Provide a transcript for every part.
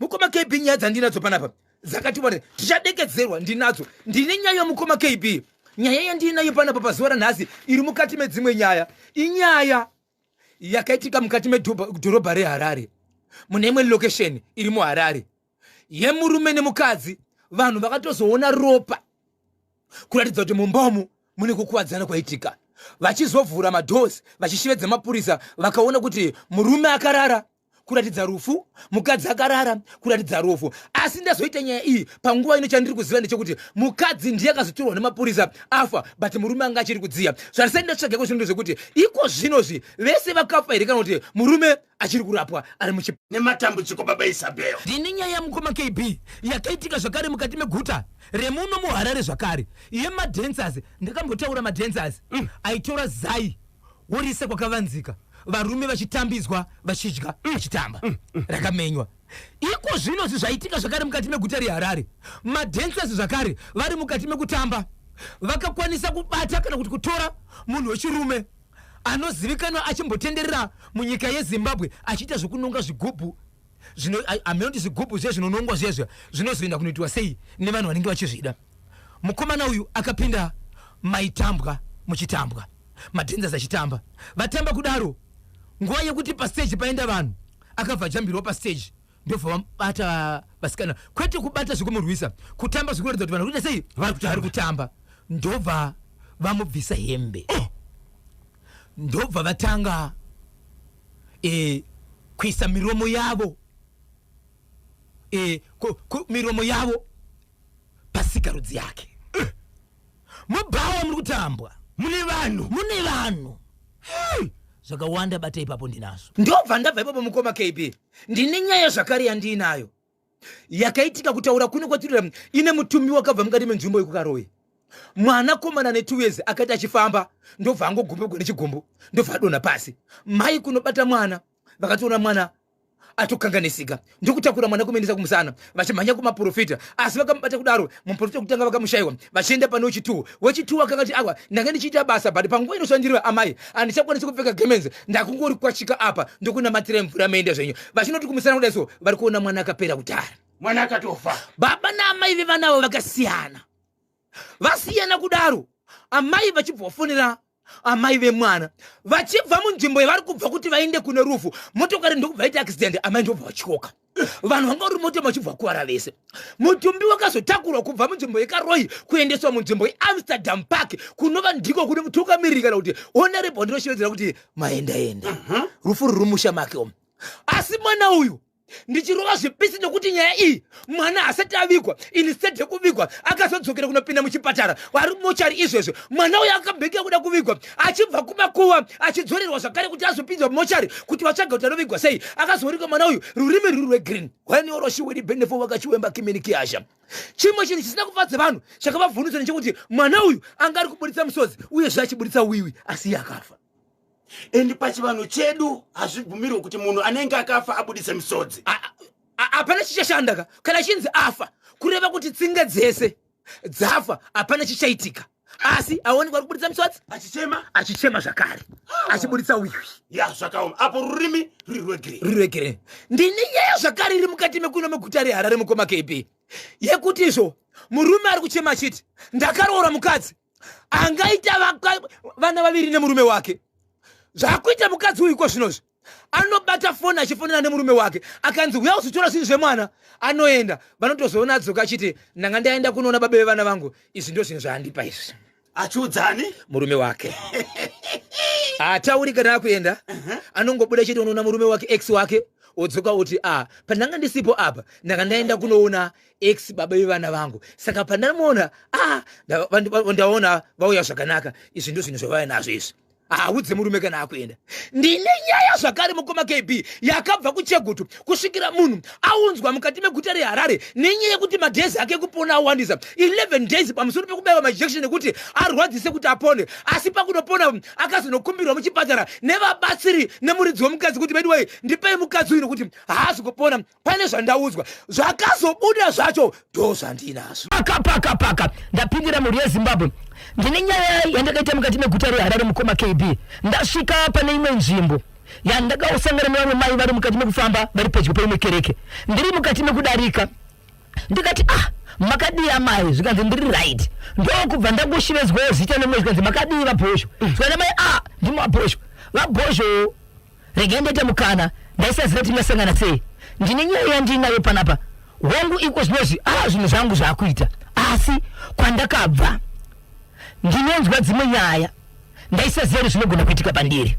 Mukoma KB, nyaya dzandinadzo panapa dzakati wande, tichadekedzerwa ndinadzo. Ndine nyaya yamukoma KB. Nyaya yandinayo panapa pazuva ranhasi iri mukati medzimwe nyaya, inyaya yakaitika mukati medhorobha reHarare, mune imwe location iri muHarare, yemurume nemukadzi. Vanhu vakatozoona ropa kuratidza kuti mumba umu mune kukuwadzana kwaitika. Vachizovhura madoors vachishivedza mapurisa, vakaona kuti murume akarara kuratidza rufu, mukadzi akarara kuratidza rufu. Asi ndazoita nyaya iyi panguva ino, chandiri kuziva ndechekuti mukadzi ndiye akazotorwa nemapurisa afa, but murume anga achiri kudziya. Zvandisati ndatsvaga iko zvino ndezvekuti iko zvinozvi vese vakafa here kana kuti murume achiri kurapwa ari muchi Nematambudziko, baba Isabel. Ndine nyaya yamukoma KB yakaitika zvakare mukati meguta remuno muHarare zvakare, yemadancers. Ndakambotaura madancers aitora zai worisa kwakavanzika, varume vachitambidzwa, vachidya, vachitamba rakamenywa. Iko zvinozvi zvaitika zvakare mukati meguta reHarare, madancers zvakare vari mukati mekutamba vakakwanisa kubata kana kuti kutora munhu wechirume anozivikanwa achimbotenderera munyika yeZimbabwe achiita zvekunonga zvigubhu zvino hameno kuti zvigubhu zviye zvinonongwa zviye zviya zvinozoenda kunoitwa sei nevanhu vanenge vachizvida. Mukomana uyu akapinda maitambwa, muchitambwa, madancers achitamba. Vatamba kudaro, nguva yekuti pastage paenda vanhu, akabva ajambirwa pastage, ndobva vamubata vasikana. Kwete kubata zvekumurwisa, kutamba zvekuratidza kuti vanhu vari kuita sei, vari kutamba. Ndobva vamubvisa hembe, oh! Ndobva vatanga kuisa miromo yavo miromo yavo pasikarudzi yake. Mubhawa muri kutambwa, mune vanhu, mune vanhu. Hey! Zvakawanda, bata ipapo, ndinazvo. Ndobva ndabva ipapo, mukoma KB, ndine nyaya zvakare yandiinayo yakaitika kutaura kuno kwatirira, ine mutumbi wakabva mukati menzvimbo yekuKaroi. Mwanakomana ne2 years akati achifamba, ndobva angogumbegwa nechigumbu, ndobva adonha pasi. Mai kunobata mwana, vakatoona mwana atokanganisika, ndokutakura mwana kumuendesa kumusana, vachimhanya kumaprofita. Asi vakamubata kudaro, muprofita wekutanga vakamushayiwa. Vachienda pane wechituu, wechituu akangati, "Awa, ndanga ndichiita basa, but panguva inoshandiriwa amai handichakwanisi kupfeka gemenzi, ndakungori kwachika apa, ndokunamatirai mvura, maenda zvenyu." Vachinoti kumusana kudai so, vari kuona mwana akapera kudhara. Mwana akatofa. Baba naamai vevana avo vakasiyana. Vasiyana kudaro, amai vachibva vafonera amai vemwana vachibva munzvimbo yavari kubva kuti vaende kune rufu. Motokari ndokubva ita accident, amai ndobva vatyoka. Vanhu vanga uri mota vachibva kuvara vese. Mutumbi wakazotakurwa kubva munzvimbo yeKaroi kuendeswa munzvimbo yeAmsterdam Park, kunova ndiko kune mutungamiriri kana kuti honorable ndinoshevedzera kuti Maendaenda. Rufu ruri musha make umu, asi mwana uyu ndichirova zvipisi nekuti nyaya iyi, mwana hasati avigwa. Instead yekuvigwa, akazodzokera kunopinda muchipatara, vari mochari izvezvo. Mwana uyu akabhekera kuda kuvigwa, achibva kumakuva achidzorerwa zvakare kuti azopinzwa mochari kuti vatsvage kuti anovigwa sei. Akazoonekwa mwana uyu rurimi rwuri rwegreen hwanioroshiwiri benefo wakachiwemba kimini kiasha. Chimwe chinhu chisina kufadza vanhu chakavavhundusa ndechekuti mwana uyu anga ari kuburitsa musodzi, uyezve achiburitsa wiwi, asi iye akafa. And pachivanhu chedu hazvibvumirwe kuti munhu anenge akafa abudise misodzi. Hapana chichashanda ka. Kana chinzi afa, kureva kuti tsinga dzese dzafa, hapana chichaitika. Asi aonekwa ari kuburitsa misodzi, achichema, achichema zvakare, achiburitsa wiwi. Ya, zvakaoma. Apo rurimi ruri rwegreen. Ruri rwegreen. Ndine nyaya zvakare iri mukati mekuno meguta reHarare, mukoma KB, yekuti izvo murume ari kuchema achiti, "Ndakaroora mukadzi angaita vana vaviri nemurume wake." Zvakuita mukadzi uyu iko zvinozvi, anobata foni achifonera nemurume wake, akanzi, "Uya uzotora zvinhu zvemwana." Anoenda, vanotozoona adzoka achiti, "Ndanga ndaenda kunoona baba vevana vangu, izvi ndo zvinhu zvaandipa izvi." Achiudzani? Murume wake haatauri kana akuenda, anongobuda chete unoona murume wake, ex wake, odzoka oti, "A, pandanga ndisipo apa, ndanga ndaenda kunoona ex baba vevana vangu. Saka pandamuona, a, ndaona vauya zvakanaka, izvi ndo zvinhu zvavauya nazvo izvi." Haudze murume kana akuenda. Ndine nyaya zvakare, mukoma KB, yakabva kuChegutu kusvikira munhu aunzwa mukati meguta reHarare nenyaya yekuti madays ake ekupona awandisa, 11 days, pamusoro pekubayiwa majection ekuti arwadzise kuti apone. Asi pakunopona, akazonokumbirwa muchipatara nevabatsiri nemuridzi wemukadzi kuti, "Bedway, ndipei mukadzi uyu nekuti haazi kupona, pane zvandaudzwa." Zvakazobuda zvacho ndo zvandinazvo. Paka paka paka ndapindira, mhuri yeZimbabwe. Ndine nyaya yandakaita mukati meguta reHarare, mukoma KB. Ndasvika pane imwe nzvimbo. Yandakausangana nevamwe mai vari mukati mekufamba vari pedyo peimwe kereke. Ndiri mukati mekudarika ndikati, ah, makadii amai? Zvikanzi, ndiri right. Ndokubva ndangoshivezwawo zita nemwe, zvikanzi, makadii vaBhozho? Zvikanzi, amai, ah, ndimi vaBhozho. VaBhozho, regai ndaita mukana, ndaisaziva kuti tingasangana sei. Ndine nyaya yandinayo panapa. Hongu, iko zvinozvi, ah, zvinhu zvangu zvaakuita, asi kwandakabva ndinonzwa dzimwe nyaya, ndaisaziva kuti zvinogona kuitika pandiri.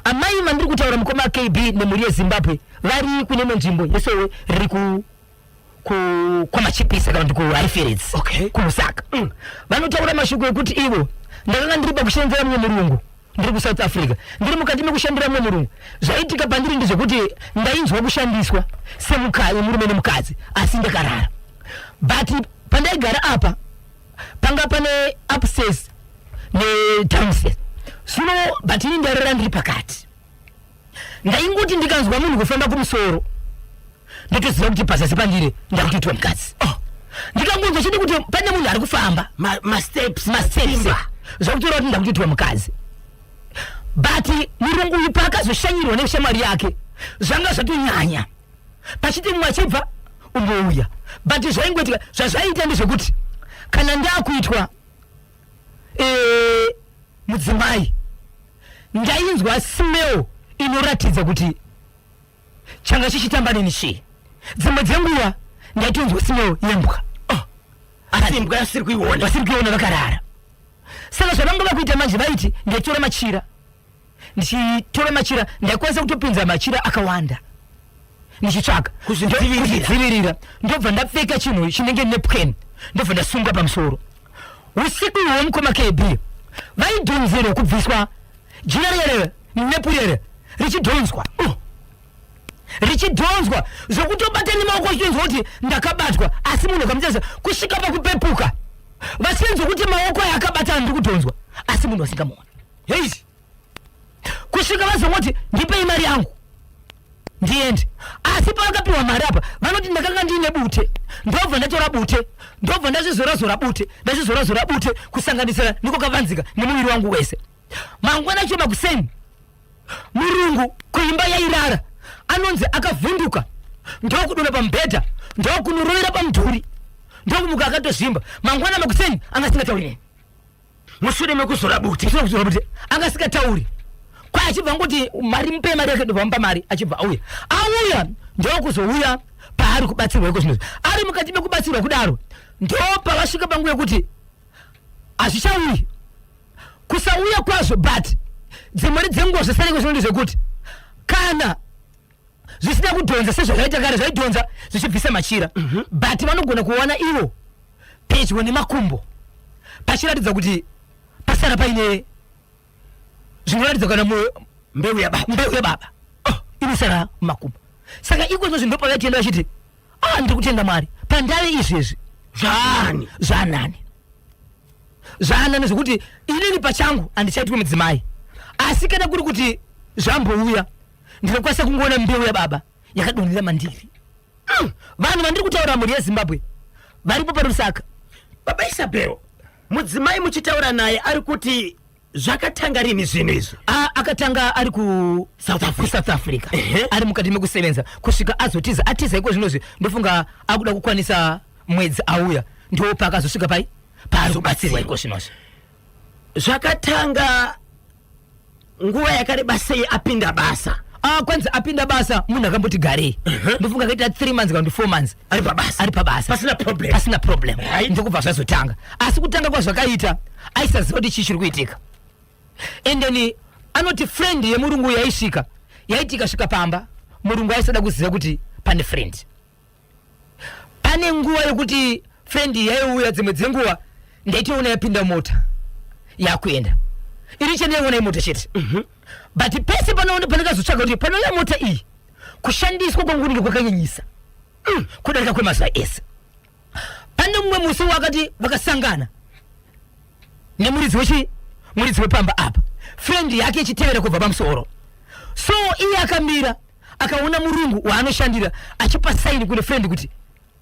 Amai vandiri kutaura, mukoma KB nemhuri yeZimbabwe, vari kune imwe nzvimbo yesowe riri ku kwamachipisa kana kuti kuHighfields, kuLusaka. Vanotaura mashoko ekuti ivo, ndakanga ndiri pakushandira mumwe murungu ndiri kuSouth Africa. Ndiri mukati mekushandira mumwe murungu, zvaitika pandiri ndezvekuti ndainzwa kushandiswa semurume nemukadzi, asi ndakarara. But pandaigara apa panga pane upstairs nedownstairs, zvino but ini ndarara ndiri pakati. Ndaingoti ndikanzwa munhu kufamba kumusoro, ndotoziva kuti pazasi pandiri ndakutoitwa mukadzi. Oh. Ndikangonzwa chete kuti pane munhu ari kufamba masteps, masteps, zvakutora kuti ndakutoitwa mukadzi. But murungu uyu paakazoshanyirwa neshamwari yake, zvanga zvatonyanya, pachiti mumwe achibva umbouya. But zvaingoitika, zvazvaiita ndezvekuti kana ndakuitwa mudzimai, ndainzwa smell inoratidza kuti changa chichitamba neni chii. Dzimwe dzenguva ndaitonzwa smell yembwa. Oh, asi imbwa yasiri kuiona? Vasiri kuiona, vakarara. Saka zvavanga vakuita manje, vaiti ndaitora machira, ndichitora machira, ndaikwanisa kutopinza machira akawanda ndichitsvaga kuzvidzivirira. Ndobva ndapfeka chinhu chinenge napkin, ndobva ndasunga pamusoro. Usiku ihwo, mukoma KB, vaidhonzerwa kubviswa jira rere, nepurere richidhonzwa, oh. Richidhonzwa zvokutobata nemaoko, achitonzwa kuti ndakabatwa, asi munhu akamutesa kusvika pakupepuka, vachinzwa kuti maoko aya akabatana, ndiri kudhonzwa, asi munhu asingamuoni. Hei. Kusvika vazongoti, ndipei mari yangu ndiende. Asi pavakapiwa mari apa, vanoti ndakanga ndiine bute, ndobva ndatora bute, ndobva ndazvizorazora bute, ndazvizorazora bute kusanganisira niko kavanzika nemuviri wangu wese. Mangwana acho makuseni, murungu kuimba yairara anonzi akavhunduka, ndokudonha pamubhedha, ndokunorovera pamudhuri, ndokumuka akatozvimba. Mangwana makuseni anga asingatauri neni. Mushure mekuzora bute? Mushure mekuzora bute anga asingatauri. Kwai achibva ngoti, mari, mupe mari yake. Ndobva mupa mari, achibva auya. Auya ndokuzouya paari kubatsirwa iko zvinozvi. Ari mukati mekubatsirwa kudaro, ndo pavasvika panguva yekuti hazvichauyi, kusauya kwazvo. But dzimweni dzenguva zvasareko zvino ndezvekuti kana zvisina kudhonza sezvakaita kare, zvaidhonza zvichibvisa machira, but vanogona kuwana ivo pedyo nemakumbo pachiratidza kuti pasara paine zvinoratidza kana mbeu yababa. Mbeu yababa, oh, inosara mumakumbo. Saka ikozvo zvinhu ndopavaitenda vachiti, ah, ndiri kutenda Mwari pandave izvezvi. Zvaani? Zvaanani, zvaanani, zvekuti inini pachangu handichaitwi mudzimai, asi kana kuri kuti zvambouya, ndinokwanisa kungoona mbeu yababa yakadonhera mandiri. Vanhu vandiri kutaura, mhuri yeZimbabwe, varipo paRusaka. Baba Isabel, mudzimai muchitaura naye ari kuti zvakatanga rini zvinhu izvi? Ah, akatanga ari ku South Africa. KuSouth Africa. Ehe. Ari mukati mekusevenza kusvika azotiza. Atiza iko zvinozvi, ndofunga akuda kukwanisa mwedzi auya, ndo paakazosvika pai paari kubatsirwa iko zvinozvi. Zvakatanga nguva yakareba sei apinda basa? Ah, kwanzi apinda basa munhu akamboti garei, ndofunga akaita 3 months kana kuti 4 months. Ari pabasa? Ari pabasa. Pasina problem? Pasina problem. Right. Ndokubva zvazotanga, asi kutanga kwazvakaita aisaziva kuti chii chiri kuitika. And then anoti friend yemurungu yaisvika, yaiti ikasvika pamba, murungu aisada kuziva kuti pane friend. Pane nguva yekuti friend yaiuya, dzimwe dzenguva ndaitoona yapinda mota yakuenda, iri chendaiona imota chete. But pese panoona pandakazotsvaga kuti panouya mota iyi, kushandiswa kwangu kunenge kwakanyanyisa kudarika kwemazuva ese. Pane mumwe musi wakati vakasangana nemuridzi wechi muridzi wepamba apa, friend yake ichitevera kubva pamusoro. So iye akamira, akaona murungu waanoshandira achipa sign kune friend kuti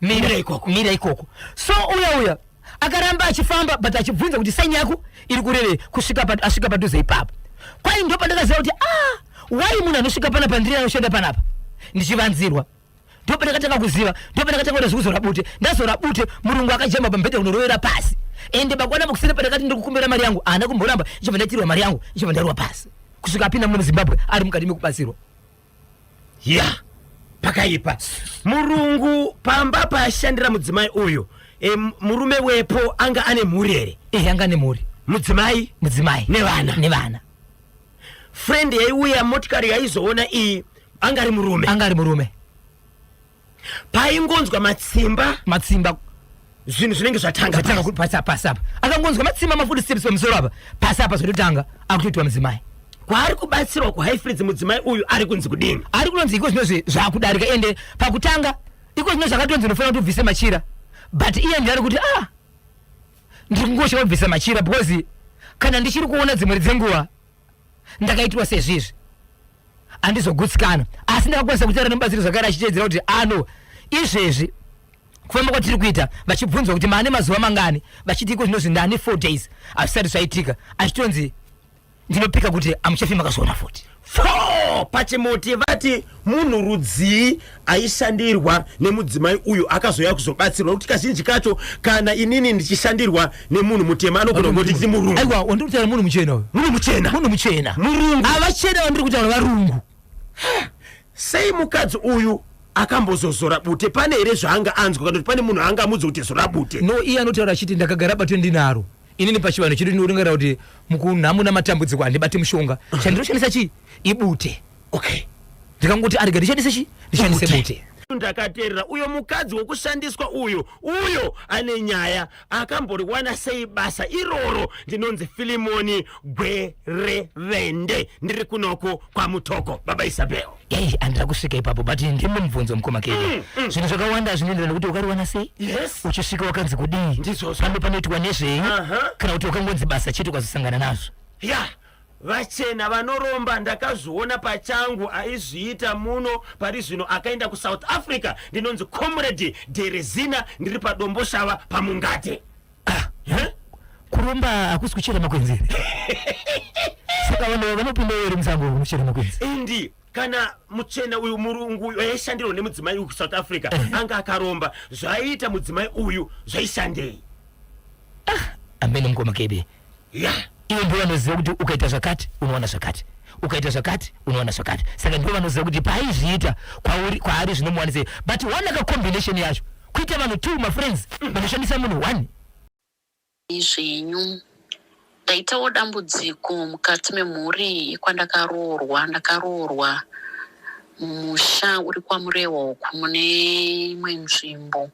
mira. Mira ikoko. Mira ikoko. So uya uya akaramba achifamba, but achibvunza kuti sign yako iri kurevei, kusvika asvika padhuze ipapo. Kwai ndo pandakaziva kuti ah, Why munhu anosvika panapa ndiri anoshanda panapa ndichivanzirwa? Ndopandakatanga kuziva, ndopandakatanga kuita zvekuzora bute. Ndazora bute, murungu akajamba pamubhedha kunorovera pasi. Ende bakwana makuseni pandakati ndiri kukumbira mari yangu, haana kumboramba, ichibva ndaitirwa mari yangu, ichibva ndarova pasi. Kusvika apinda muno muZimbabwe ari mukati mekubatsirwa. Ya, pakaipa. Murungu pamba paashandira mudzimai uyu, e, murume wepo anga ane mhuri here? Ehe, anga ane mhuri. Mudzimai? Mudzimai. Nevana? Nevana. Friend yaiuya motikari yaizoona iyi anga ari murume. Anga ari murume. Paingonzwa matsimba. Matsimba. Zvinhu zvinenge zvatanga. Zvatanga pasi apa pasi apa. Akangonzwa matsimba mafuti steps pamusoro apa. Pasi apa zvototanga akutoitwa mudzimai. Kwaari kubatsirwa kuHighfields mudzimai uyu ari kunzi kudini? Ari kunonzi iko zvinozvi zvakudarika ende pakutanga iko zvino zvakatonzi unofanira kuti ubvise machira but iye ndiye ari kuti ah ndiri kungosha kubvisa machira because kana ndichiri kuona dzimwe dzenguva ndakaitirwa sezvizvi handizogutsikana asi ndakakwanisa kutaura nemubatsiri zvakare achiteedzera kuti ano izvezvi kufamba kwatiri kuita vachibvunzwa kuti maane mazuva mangani vachiti iko zvinozvi ndane 4 days hazvisati zvaitika achitonzi ndinopika kuti amuchafi makazviona futi. Pfoo! Pachimuti vati munhu rudzii aishandirwa nemudzimai uyu akazouya kuzobatsirwa nekuti kazhinji kacho kana inini ndichishandirwa nemunhu mutema anogona kungoti ndiri murungu. Aiwa wandiri kutaura munhu muchena uyu. Munhu muchena. Munhu muchena. Murungu. Avachena vandiri kutaura varungu. Sei mukadzi uyu akambozozora bute pane here zvaanga anzwa kana kuti pane munhu anga amudza kuti zora bute? No iye anotaura achiti ndakagara bate ndinaro. Inini pachivanhu chedu ndinorangarira kuti mukunhamo namatambudziko handibati mushonga. Chandinoshandisa chii? Ibute. Okay. Ndikangoti arega ndishandise chii? Ndishandise bute. Ndakaterera uyo mukadzi wokushandiswa uyo uyo ane nyaya akamboriwana sei basa iroro ndinonzi Filimoni Gwerevende ndiri kunoko kwaMutoko baba Isabel. Ei handina kusvika ipapo but ndimwe mubvunzo mukoma Kedi. Zvinhu zvakawanda zvinoenderana nekuti wakariwana sei Yes. uchisvika wakanzi kudii Ndizvozvo. pano panoitwa nezvei Aha. kana kuti wakangonzi basa chete ukazosangana nazvo. Ya vachena vanoromba ndakazviona pachangu aizviita muno pari zvino akaenda kuSouth Africa ndinonzi Comrade Derezina ndiri paDomboshava paMungate. Ah, kuromba hakusi kuchera makwenzi here? Saka vanhu vanopinda here musango kunochera makwenzi? Indi kana muchena uyu murungu uyu aishandirwa nemudzimai uyu kuSouth Africa anga akaromba zvaiita mudzimai uyu zvaishandei? Ah, amene mukoma KB. Ya. Ivo ndivo vanoziva kuti ukaita zvakati unowana zvakati, ukaita zvakati unowana zvakati. Saka ndivo vanoziva kuti paaizviita kwauri kwaari zvinomuwanisei. But one ka combination yacho kuita vanhu two mafriends vanoshandisa munhu one. Zvenyu. Ndaitawo dambudziko mukati memhuri yekwandakaroorwa. Ndakaroorwa mumusha uri kwaMurehwa uku mune imwe nzvimbo.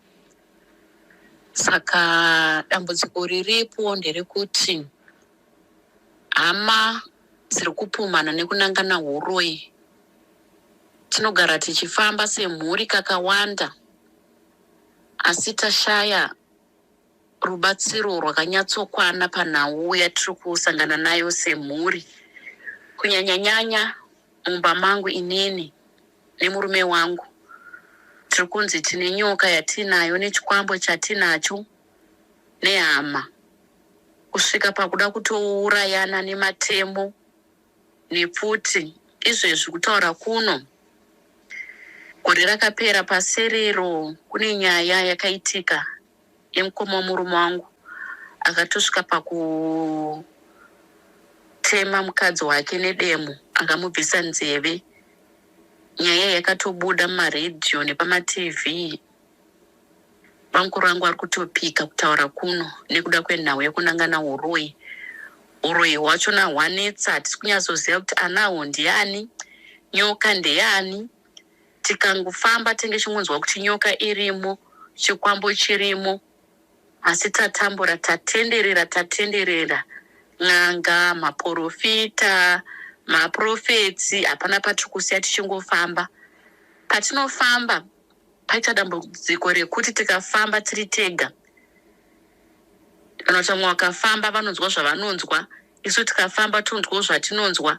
Saka dambudziko riripo nderekuti hama dziri kupumhana nekunangana huroyi. Tinogara tichifamba semhuri kakawanda asi tashaya rubatsiro rwakanyatsokwana panhau yatiri kusangana nayo semhuri, kunyanya-nyanya mumba mangu inini nemurume wangu. Tiri kunzi tine nyoka yatiinayo nechikwambo chatinacho nehama kusvika pakuda kutourayana nematemo nepfuti. Izvezvi kutaura kuno, gore rakapera paSerero kune nyaya yakaitika yemukoma wemurume wangu akatosvika pakutema mukadzi wake nedemo akamubvisa nzeve. Nyaya iyi yakatobuda mumaredhiyo nepamatv. Bamukuru vangu vari kutopika kutaura kuno nekuda kwenhau yekunangana huroyi. Huroyi hwachona hwanetsa, hatisi kunyatsoziva kuti anahwo ndiani, nyoka ndeyani. Tikangofamba tenge chingonzwa kuti nyoka irimo, chikwambo chirimo. Asi tatambura tatenderera tatenderera n'anga, maporofita, maprofetsi hapana patiri kusiya tichingofamba. Patinofamba paita dambudziko rekuti tikafamba tiri tega kana kuti vamwe vakafamba vanonzwa zvavanonzwa isu tikafamba tonzwawo zvatinonzwa.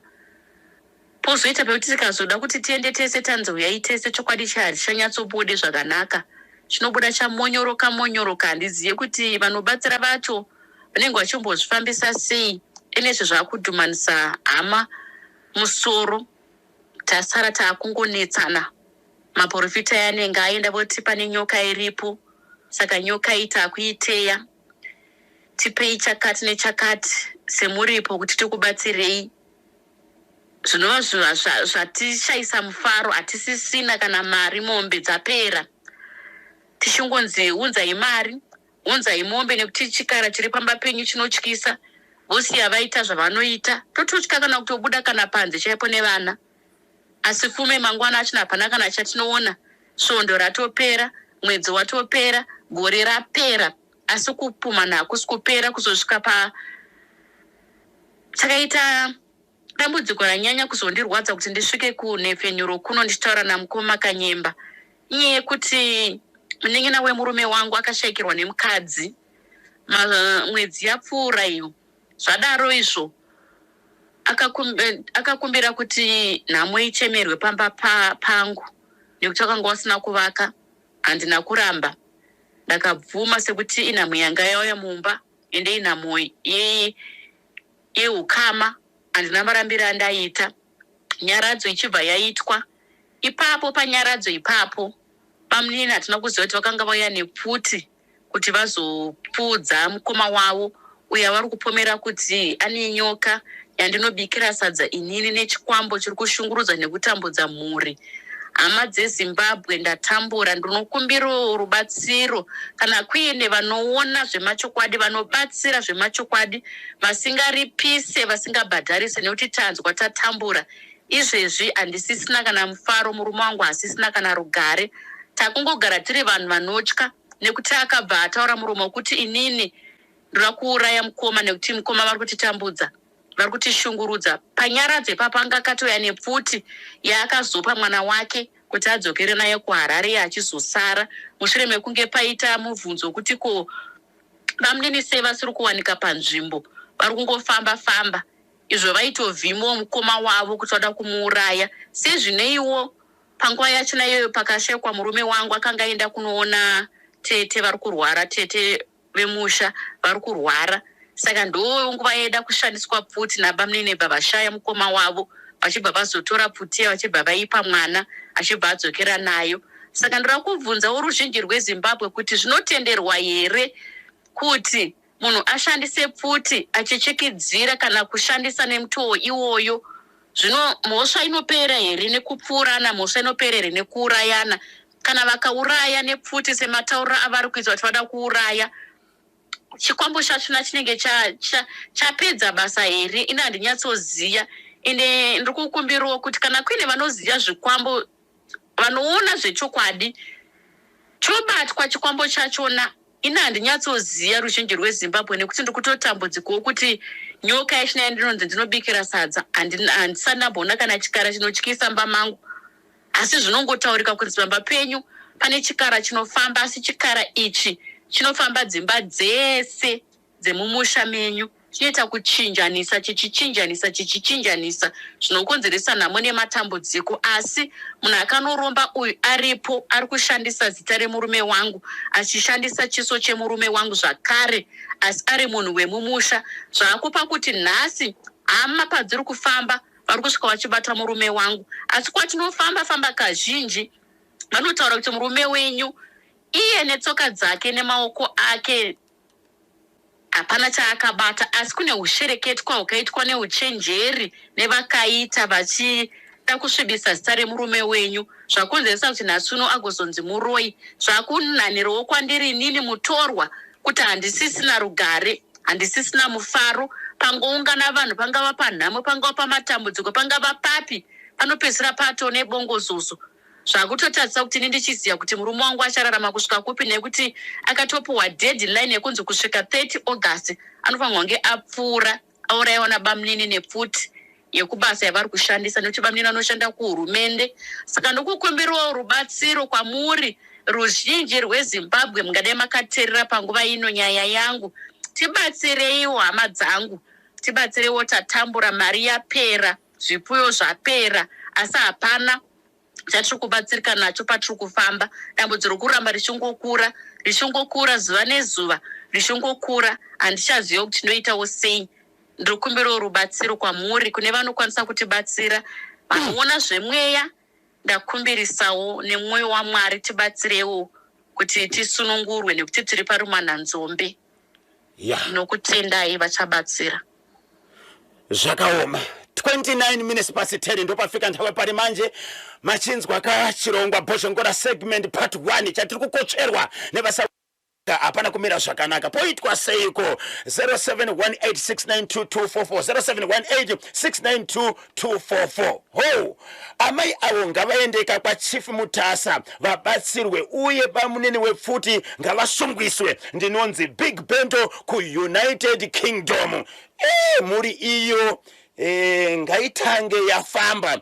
Pozoita pekuti tikazoda kuti tiende tese tanzi huyai tese chokwadi chiya hachichanyatsobude zvakanaka chinobuda chamonyoroka monyoroka handizive kuti vanobatsira vacho vanenge vachimbozvifambisa sei enezve zvakudhumanisa hama musoro. Tasara taakungonetsana maporofita ayanenge aenda voti pane nyoka iripo saka nyoka iyi taakuiteya tipei chakati nechakati semuripo kuti tikubatsirei zvinova zvatishaisa mufaro hatisisina kana mari mombe dzapera tichingonzi unzai mari unzai mombe nekuti chikara chiri pamba penyu chinotyisa vosiya vaita zvavanoita tototya kana kutobuda kana panze chaipo nevana asi fume mangwana achina hapana kana chatinoona svondo ratopera mwedzi watopera gore rapera asi kupumana hakusi kupera kuzosvika pa takaita dambudziko ranyanya kuzondirwadza kuti ndisvike kunhepfenyuro kuno ndichitaura namukoma Kanyemba inyaya yekuti munin'ina wemurume wangu akashaikirwa nemukadzi mwedzi yapfuura iyo zvadaro izvo akakumbira kuti nhamo ichemerwe pamba pangu nekuti vakanga vasina kuvaka handina kuramba ndakabvuma sekuti inhamo yanga yauya mumba ende inhamo yeukama handina marambiro andaiita nyaradzo ichibva yaitwa ipapo panyaradzo ipapo bamunini hatina kuziva kuti vakanga vauya nepfuti kuti vazopfuudza mukoma wavo uyo avari kupomera kuti ane nyoka yandinobikira sadza inini nechikwambo chiri kushungurudza nekutambudza mhuri. Hama dzeZimbabwe ndatambura ndinokumbirawo rubatsiro kana kuine vanoona zvemachokwadi vanobatsira zvemachokwadi vasingaripise vasingabhadharise nekuti tanzwa tatambura izvezvi handisisina kana mufaro murume wangu hasisina kana rugare takungogara tiri vanhu vanotya nekuti akabva ataura muromo wekuti inini ndoda kuuraya mukoma nekuti mukoma vari kutitambudza vari kutishungurudza panyaradzo ipapo anga akatouya nepfuti yaakazopa mwana wake kuti adzokere naye kuharare iye achizosara mushure mekunge paita mubvunzo wekuti ko bamunini sei vasiri kuwanika panzvimbo vari kungofamba famba izvo vaitovhimawo mukoma wavo kuti vada kumuuraya sezvineiwo Panguva yachona iyoyo pakashaikwa murume wangu akanga aenda kunoona tete vari kurwara, tete vemusha vari kurwara. Saka ndonguva yaida kushandiswa pfuti nabamunini bva vashaya mukoma wavo vachibva vazotora pfuti iya vachibva vaipa mwana achibva adzokera nayo. Saka ndoda kubvunzawo ruzhinji rweZimbabwe kuti zvinotenderwa here kuti munhu ashandise pfuti achichikidzira kana kushandisa nemutoo iwoyo zvino mhosva inopera here nekupfuurana mhosva inopera here nekuurayana kana vakauraya nepfuti sematauriro avari kuita kuti vada kuuraya chikwambo chachona chinenge chapedza cha, cha basa here ini handinyatsoziva ende ndiri kukumbirawo kuti kana kuine vanoziva zvikwambo vanoona zvechokwadi chobatwa chikwambo chachona ini handinyatsoziva ruzhinji rwezimbabwe nekuti ndiri kutotambudzikawo kuti nyoka yachina yandinonzi ndinobikira sadza handisati ndamboona kana chikara chinotyisa mba mangu asi zvinongotaurika kunzi pamba penyu pane chikara chinofamba asi chikara ichi chinofamba dzimba dzese dzemumusha menyu chinoita kuchinjanisa chichichinjanisa chichichinjanisa zvinokonzeresa nhamo nematambudziko asi munhu akanoromba uyu aripo ari kushandisa zita remurume wangu achishandisa chiso chemurume wangu zvakare asi ari munhu wemumusha zvaakupa kuti nhasi hama padziri kufamba vari kusvika vachibata murume wangu asi kwatinofamba famba kazhinji vanotaura kuti murume wenyu iye netsoka dzake nemaoko ake hapana chaakabata asi kune hushereketwa hukaitwa neuchenjeri nevakaita vachida kusvibisa zita remurume wenyu zvakonzeresa kuti nhasi uno agozonzi muroyi zvakunhanirawo kwandiri inini mutorwa kuti handisisina rugare handisisina mufaro pangoungana vanhu pangava panhamo pangava pamatambudziko pangava papi panopedzisira pato nebongozozo Zvakutotadzisa kuti ini ndichiziva kuti murume wangu achararama kusvika kupi nekuti akatopuhwa deadline yekunzi kusvika 30 August anofanirwa kunge apfuura auraiwa nabamunini nepfuti yekubasa yavari kushandisa nekuti bamunini vanoshanda kuhurumende. Saka ndokukumbirawo rubatsiro kwamuri ruzhinji rweZimbabwe mungadai makateerera panguva ino nyaya yangu. Tibatsireiwo hama dzangu, tibatsireiwo tatambura, mari yapera. Zvipfuyo zvapera asi hapana chatiri kubatsirika nacho patiri kufamba. Dambudziko rokuramba richingokura richingokura zuva nezuva richingokura handichaziva kuti ndoitawo sei. Ndiri kumbirawo rubatsiro kwamuri kune vanokwanisa kutibatsira. Vanoona zvemweya ndakumbirisawo nemwoyo waMwari tibatsirewo kuti tisunungurwe nekuti tiri parumananzombe. Yeah. Nokutendai vachabatsira. Zvakaoma. 29 minutes past 10 ndopafika nthawe pari manje machinzwa ka chirongwa Bhozhongora segment part 1 chatiri kukotsverwa nevasa hapana kumira zvakanaka poitwa seiko? 0718692244 0718692244 ho amai avo ngavaendeka kwachief Mutasa vabatsirwe uye bamunini wepfuti ngavasungwiswe. Ndinonzi Big Bento kuUnited Kingdom. E, mhuri iyo e, ngaitange yafamba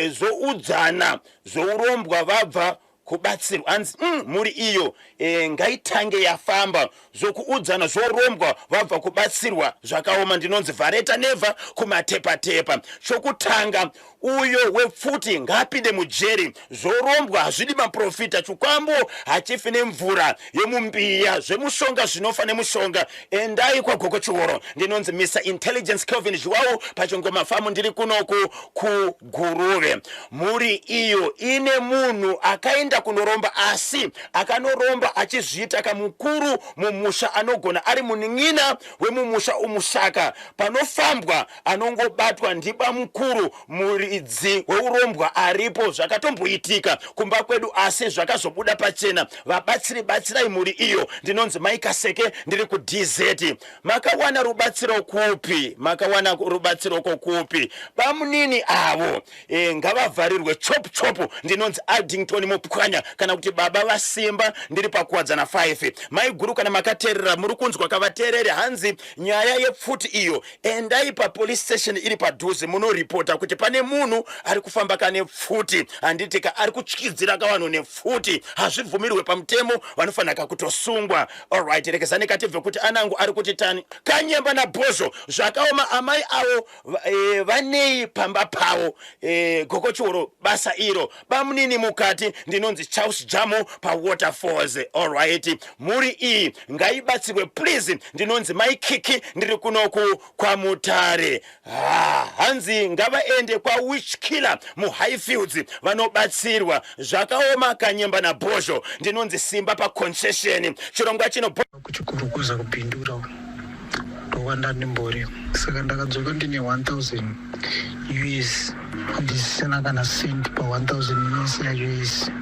zoudzana zvourombwa vabva kubatsirwa. Hanzi mhuri iyo e, ngaitange yafamba zvokuudzana zvourombwa vabva kubatsirwa. Zvakaoma. Ndinonzi Vhareta Nevha kuMatepatepa. Chokutanga uyo wepfuti ngaapinde mujeri. Zvourombwa hazvidi maprofita. Chikwambo hachifi nemvura yemumbiya. Zvemushonga zvinofa nemushonga. Endai kwaGoko Chihoro. Ndinonzi Mr Intelligence Kelvin Zhuwawu paChingoma Famu. Ndiri kunoku kuGuruve. Mhuri iyo ine munhu akaenda kunoromba, asi akanoromba achizviita kamukuru mumusha, anogona ari munin'ina wemumusha umu, saka panofambwa anongobatwa ndiba mukuru muridzi weurombwa aripo. Zvakatomboitika kumba kwedu asi zvakazobuda pachena. Vabatsiri batsirai mhuri iyo. Ndinonzi Mai Kaseke, ndiri kuDZ. Makawana rubatsiro kupi? Makawana rubatsiro kokupi? Bamunini avo e, ngavavharirwe chop chop. Ndinonzi Addington Mupwanya kana kuti Baba Vasimba, ndiri paKuwadzana 5. Maiguru, kana makateerera muri kunzwa kavateereri, hanzi nyaya yepfuti iyo, endai papolice station iri padhuze munoripota kuti pane munhu ari kufamba kane pfuti, handiti ka, ari kutyidzira kavanhu nepfuti. Hazvibvumirwe pamutemo, vanofanira kakutosungwa. Alright, rekezani katibve kuti anangu ari kuti tani Kanyemba naBhozho. Zvakaoma, amai avo vanei pamba pavo e, Gokochoro basa iro, bamunini mukati. Ndinonzi Charles Jamu paWaterfalls. Alright, mhuri iyi ngaibatsirwe please. Ndinonzi Mai Kiki, ndiri kunoku kwaMutare. Ha, hanzi ngavaende kwawitch killer muHighfields vanobatsirwa. Zvakaoma Kanyemba naBhozho. Ndinonzi Simba paConcession. Chirongwa chino Kuchikurukuza kupindura ndokwanda ndimbori, saka ndakadzoka ndine 1000 US, handisina kana cent pa 1000 US yacho yese,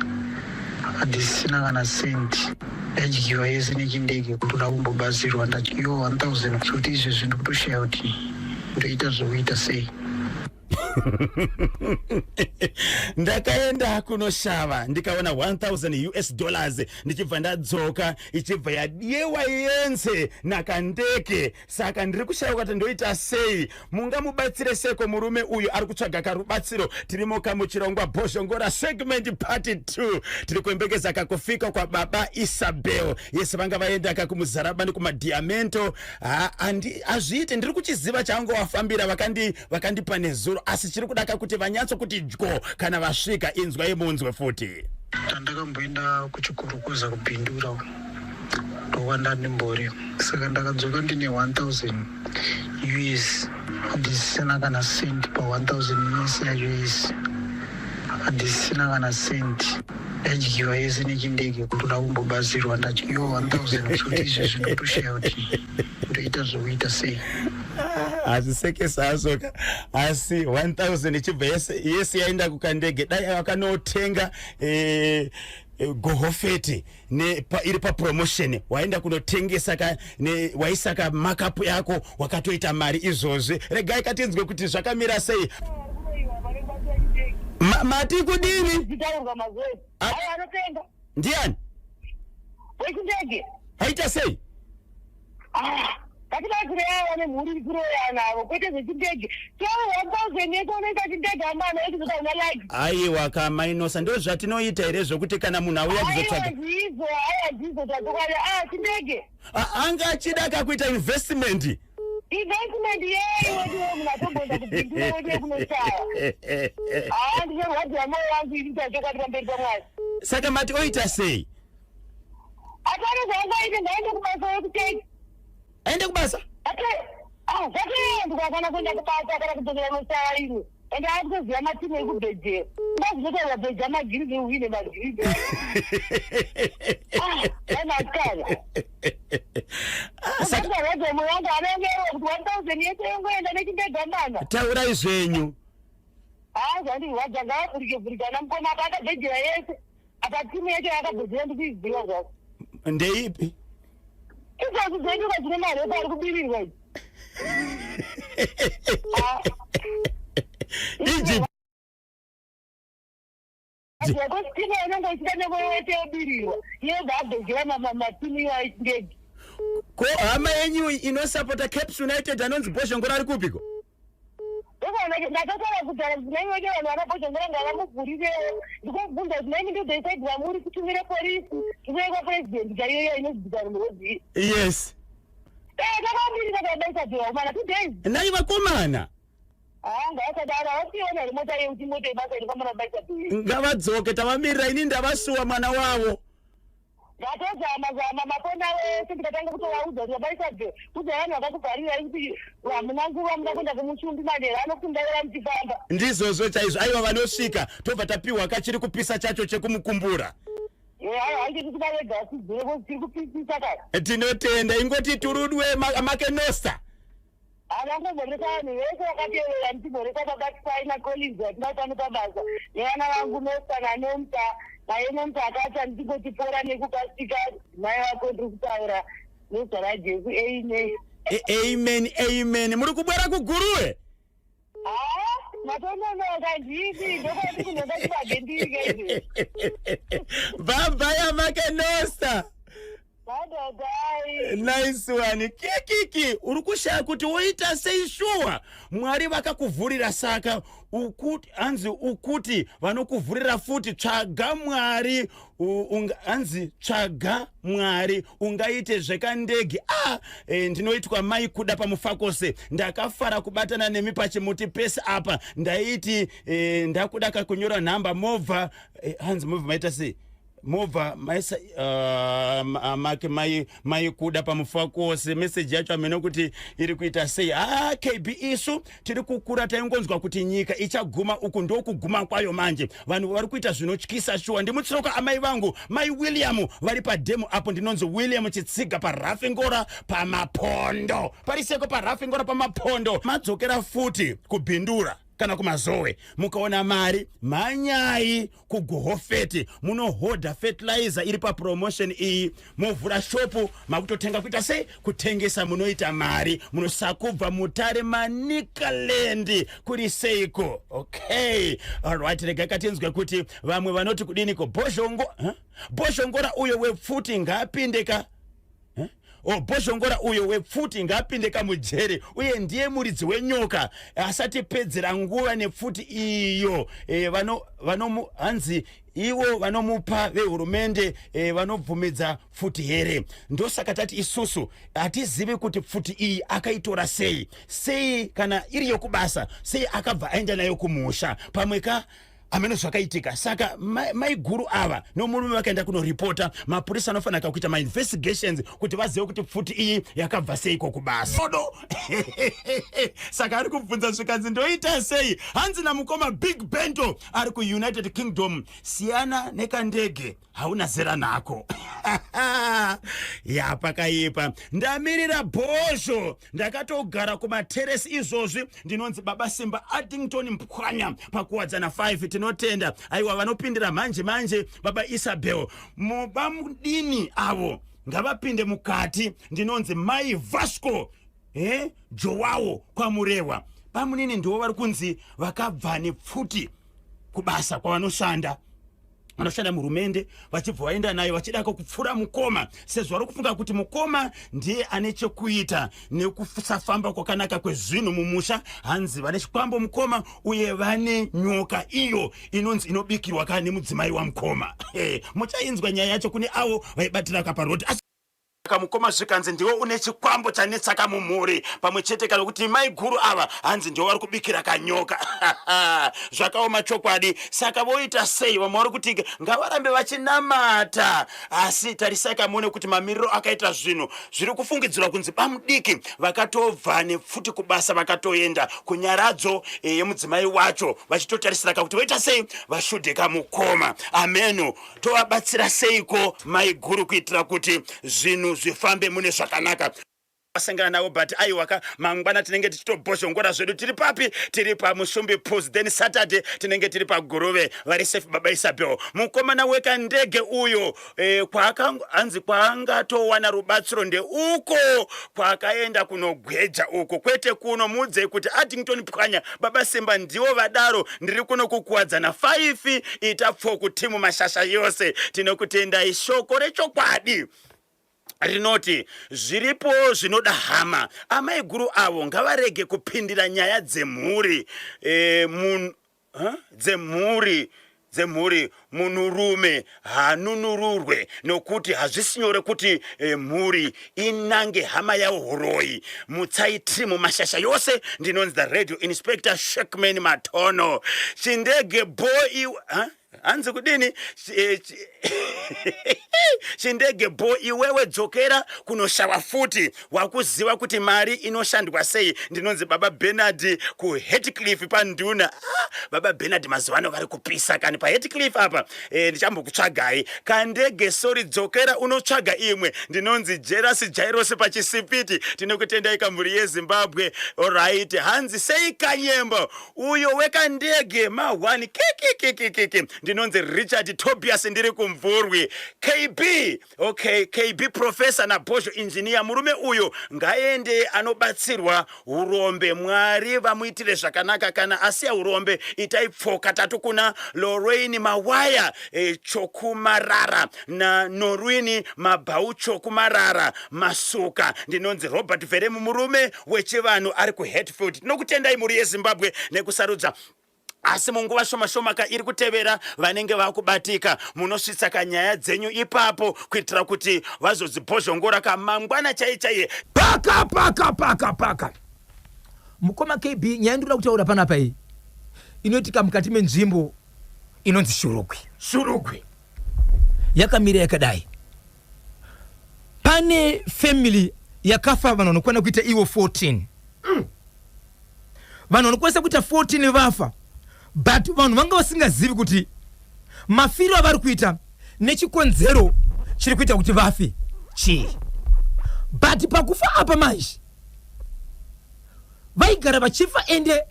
handisina kana cent, yadyiwa yese nechindege. Ndoda kumbobatsirwa, ndadyiwa 1000 zvekuti izvezvi ndikutoshaya kuti ndoita zvekuita sei. Ndakaenda kunoshava ndikaona 1000 US dollars, ndichibva ndadzoka ichibva yadyewa yense nakandeke, saka ndiri kushaya kuti ndoita sei. Mungamubatsire seko murume uyu ari kutsvaga karubatsiro? Tirimo kamuchirongwa Bhozhongora segment part 2. Tiri kuembekeza kakufika kwababa Isabel yese vanga vaenda kakumuzarabani kumadhiamento. Hazviite, ndiri kuchiziva chaange wafambira, vakandipa nezuro, asi chiri kudaka kuti vanyatso kuti dyo kana vasvika. Inzwai munzwe futi. Tandakamboenda kuchikurukuza kupindura ndokwanda ndimbori, saka ndakadzoka ndine 1000 US, handisina kana cent pa 1000 US yacho yese, handisina kana cent, yadyiwa yese nechindege. Ndoda kumbobatsirwa, ndadyiwa 1000 zvekuti izvezvi ndikutoshaya kuti ndoita zvekuita sei. Hazvisekesa hazvoka, asi 1000 ichibva yese yese yaenda kukandege. Dai vakanotenga gohofeti iri papromotion, waenda kunotengesa ka, waisa ka markup yako, wakatoita mari izvozvi. Regai katinzwe kuti zvakamira sei. Mati kudini? Zitaurwa mazuva Ayo anopenga. Ndiani? Wechindege. Aita sei? Ah, ngatibatsire ava nemhuri iri kuroya navo kwete zvechindege. So 1000 yese unoita chindege amana yechikuti hauna like. Aiwa kamainosa, ndo zvatinoita here zvokuti kana munhu auya kuzotsvaga Aiwa ndizvo, aiwa ndizvo zvachokwadi. Ah, chindege. Anga achida kakuita investment. Investment yei wediwe munhu atomboenda kubindura wediwe kunoshaya. Ah, ndinorwadziwa moyo wangu ini chokwadi pamberi paMwari. Saka mati oita sei? Hapana zvaangaite, ngaende kubasa wekuteki. Aende kubasa? Ah, zvatoendwa kana kuenda kubasa kana kudzokera kunoshaya imwe. Ende akutoziva matimu ekubhejera. Ndazvinotaura bheja magirini uhwine magirini. Ah, dai masikana. Ah, saka Ndakwarwadza moyo wangu anongerwa kuti 1000 yese yongoenda nechindega mana. Taurai zvenyu. Haa, zvandirwadza, ngaavhurike vhurike ana mukoma apa akabhejera yese. Apa timu yacho yakabhejera ndikuiziva zvako. Ndeipi? Izvozvi dzedu dzine marepa ari kubirirwa idzi. Ah. Egypt. Timu inenge ichida nemwoyo wese yobirirwa yobva abhejera matimu iwayo echindege. Ko hama yenyu inosapota Caps United anonzi Bhozhongora ari kupiko? Ndakataura kudhara kuti nai weke vanhu vana Bhozhongora ngavamuvhurirewo. Ndikubvunza kuti naimi ndodoisaidi vamuri kutumire polisi ikuye kwapurezidendi chaiyoyo inozivikanwa murodhi. Takamirira kabaisa bhewa mana 2 days. Nai vakomana. Haa, ngavasadaro, havasiona here mota yekuti mota yebasa inofamba nabaisa bhewa? Ngavadzoke, tavamirira. Ini ndavasuwa mwana wavo. Ndatozama zama mafoni avo ese, ndikatanga kutovaudza kuti vabaisa bhe kudza vanhu vakakuvharirai kuti hamuna nguva, muda kuenda kumuchumbi manhero anokundaura muchifamba. Ndizvozvo chaizvo. Aiwa, vanosvika tobva tapiwa kachiri kupisa chacho chekumukumbura. Haite kuti vavega vasidzire tiri kupisisa kaka. Tinotenda, ingoti turudwe makenosa. Havangomhoresa vanhu vese vakatevera, ndichimhoresa babatisai nacollins vatina pano pabasa nevana vangu Nosta naNomsa, naye Nomsa akacha, ndichingoti pora nekukasika mai vako, ndiri kutaura nezita raJesu, amen. Amen, amen. Muri kubwera kuGuruve? Haa, matononoka, ndini ndokwati kunoda chibage ndiri. Baba yamakenosa. Bye. Nice one. Kikiki, uri kushaya kuti woita sei shuwa. Mwari vakakuvhurira, saka ukuti hanzi ukuti vanokuvhurira futi. Tsvaga Mwari, hanzi tsvaga Mwari ungaite zvekandege. Ah, ndinoitwa mai kuda pamufakose. Ndakafara kubatana nemi pachimuti pese apa. Ndaiti ndakuda kakunyora nhamba movha, hanzi movha maita sei? Mobva maisa make mai kuda pamufakose. Meseji yacho hamene kuti iri kuita sei. Ha, KB, isu tiri kukura taingonzwa kuti nyika ichaguma, uku ndokuguma kwayo manje. Vanhu vari kuita zvinotyisa shuwa. Ndimutsiroka amai vangu mai William vari padhemu apo. Ndinonzi William Chitsiga paRafingora pamapondo, pariseko paRafingora pamapondo. Madzokera futi kubhindura kana kumazowe, mukaona mari mhanyai kuGohofeti munohodha fertilizer iri papromotion iyi, movhura shopu, makutotenga kuita sei, kutengesa, munoita mari. Munosakubva Mutare Manikaland, kuri seiko? Okay, alright, regai katinzwe kuti vamwe vanoti kudiniko. Bhozhongo, huh? Bhozhongora uyo wepfuti ngaapinde ka. O, Bhozhongora uyo wepfuti ngaapinde kamujere, uye ndiye muridzi wenyoka, asatipedzera nguva nepfuti iyo. Hanzi ivo vanomupa vehurumende vanobvumidza pfuti here? Ndosaka tati isusu hatizivi kuti pfuti iyi akaitora sei. Sei kana iri yokubasa, sei akabva aenda nayo kumusha? Pamwe ka hameno zvakaitika. Saka maiguru ava nomurume vakaenda kunoripota, mapurisa anofanira kuita mainvestigations kuti vazive kuti pfuti iyi yakabva seiko kubasa odo. Saka ari kubvunza zvikanzi ndoita sei? Hanzi namukoma Big Bento ari kuUnited Kingdom, siyana nekandege, hauna zera nako. Ya, pakaipa. Ndamirira bhozho, ndakatogara kumateresi izvozvi. Ndinonzi Baba Simba Addington Mpwanya paKuwadzana 5. Tinotenda. Aiwa, vanopindira manje manje Baba Isabel mubamudini avo ngavapinde mukati. Ndinonzi Mai Vasco Jowawo kwaMurewa. Bamunini ndivo vari kunzi vakabva nepfuti kubasa kwavanoshanda, vanoshanda muhurumende, vachibva vaenda nayo vachidako kupfuura mukoma, sezvo vari kufunga kuti mukoma ndiye ane chekuita nekusafamba kwakanaka kwezvinhu mumusha. Hanzi vane chikwambo mukoma, uye vane nyoka iyo inonzi inobikirwa ka nemudzimai wamukoma. Muchainzwa nyaya yacho kune avo vaibatira kaparodi. Mukoma zvikanzi ndiwe une chikwambo chanetsaka mumhuri pamwe chete kana kuti mai guru ava hanzi ndiwo vari kubikira kanyoka. Zvakaoma chokwadi. Saka voita sei? Vamwe vari kuti ngavarambe vachinamata, asi tarisai kamuone kuti mamiriro akaita zvinhu zviri kufungidzirwa kunzi bamudiki vakatobva nepfuti kubasa vakatoenda kunyaradzo eh, yemudzimai wacho vachitotarisira kakuti voita sei vashudhe kamukoma ameno Tovabatsira seiko maiguru kuitira kuti zvinhu zvifambe mune zvakanaka? Wasangana navo but aiwa ka mangwana tinenge tichitobhozhongora zvedu tiri papi tiri pamusumbi pools then saturday tinenge tiri paguruve vari safe baba isabel mukomana wekandege uyo eh, hanzi kwaangatowana rubatsiro ndeuko kwaakaenda kunogweja uko kwete kuno muudzei kuti addington pwanya Baba Simba ndivo vadaro ndiri kuno kukuwadzana 5 ita pfoku timu mashasha yose tinokutendai shoko rechokwadi rinoti zviripo zvinoda hama amai guru avo ngavarege kupindira nyaya dzemhuri e, mun, huh? dzemhuri dzemhuri munhurume haanunururwe nokuti hazvisi nyore kuti eh, mhuri inange hama yawo huroyi mutsai timu mashasha yose ndinonzi the radio inspector shekman matono chindege boy huh? hanzi kudini eh, chindege bo iwewe dzokera kunoshawa futi wakuziva kuti mari inoshandwa sei ndinonzi baba benard kuhetcliff panduna ah, baba benard mazuva ano vari kupisa kani pahetcliff apa e, ndichambokutsvagai kandege sori dzokera unotsvaga imwe ndinonzi jeras jairos pachisipiti tinokutendai kamhuri yezimbabwe orit hanzi sei kanyembo uyo wekandege ma1 kikikikikiki ndinonzi richard tobias ndiri kumvurwi kb Okay, KB professor na Bhozho engineer murume uyo ngaende anobatsirwa hurombe Mwari vamuitire zvakanaka kana asiya hurombe itai pfoka tatu kuna Lorraine Mawaya e, Chokumarara na Norwini Mabhau Chokumarara Masuka ndinonzi Robert Veremu murume wechivanhu ari kuHatfield tinokutendai mhuri yeZimbabwe nekusarudza asi munguva shoma shoma ka iri kutevera vanenge vakubatika munosvitsa kanyaya dzenyu ipapo kuitira kuti vazodzibhozhongora kamangwana chaiye chaiye paka paka paka paka mukoma kb nyaya ndinoda kutaura panapa iyi inoitika mukati menzvimbo inonzi shurugwi shurugwi yakamira yakadai pane family yakafa vanhu vanokwana kuita ivo 14 mm. Vanhu vanokwanisa kuita 14 vafa but vanhu vanga vasingazivi kuti mafiro avari kuita nechikonzero chiri kuita kuti vafe chii. But pakufa apa manje vaigara vachifa ende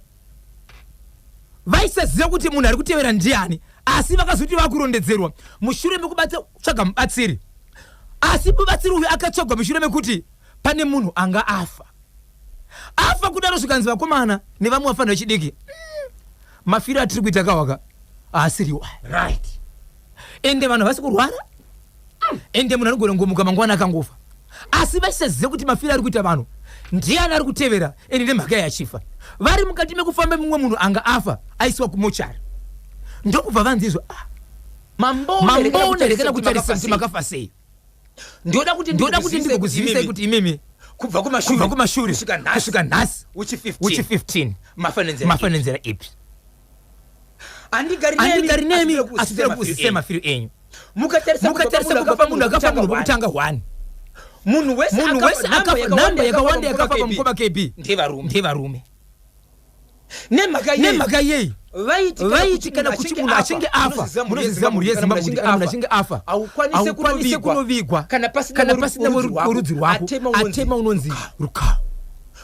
vaisaziva kuti munhu ari kutevera ndiani asi vakazoti vakurondedzerwa mushure mekutsvaga mubatsiri asi mubatsiri uyu akatsvagwa mushure mekuti pane munhu anga afa afa kudaro zvikanzi vakomana nevamwe vafana vechidiki mm, mafiro atiri kuita kawaka haasiriwo right ende vanhu havasi kurwara mm. ende munhu anogona kungomuka mangwana akangofa asi vaisaziva kuti mafiro ari kuita vanhu ndiani ari kutevera ende nemhaka yachifa vari mukati mekufamba mumwe munhu anga afa aisiwa kumochari ndokubva vanzi izvo ah, mamboone rekena kutarisa kuti makafa sei ndoda kuti ndoda kuti ndikuzivisei kuti imimi kubva kumashure kubva kumashure kusvika nhasi kusvika nhasi uchi 15 uchi 15 mafanenzera mafanenzera ipi andigari andigari nemi asi ndiri kuzisei mafiro enyu mukatarisa mukatarisa kubva pamunhu akafa munhu wekutanga 1 munhu wese munhu wese akafa namba yakawanda yakafa pamukoma kb ndevarume ndevarume nemhaka yei nemhaka yei vaiti vaiti kana kuti munhu achinge afa munozviziva mhuri yezimbabwe kuti kana munhu achinge afa haukwanise haukwanise kunovigwa kana pasina kana pasina werudzi werudzi rwako atema unonzi atema unonzi rukawo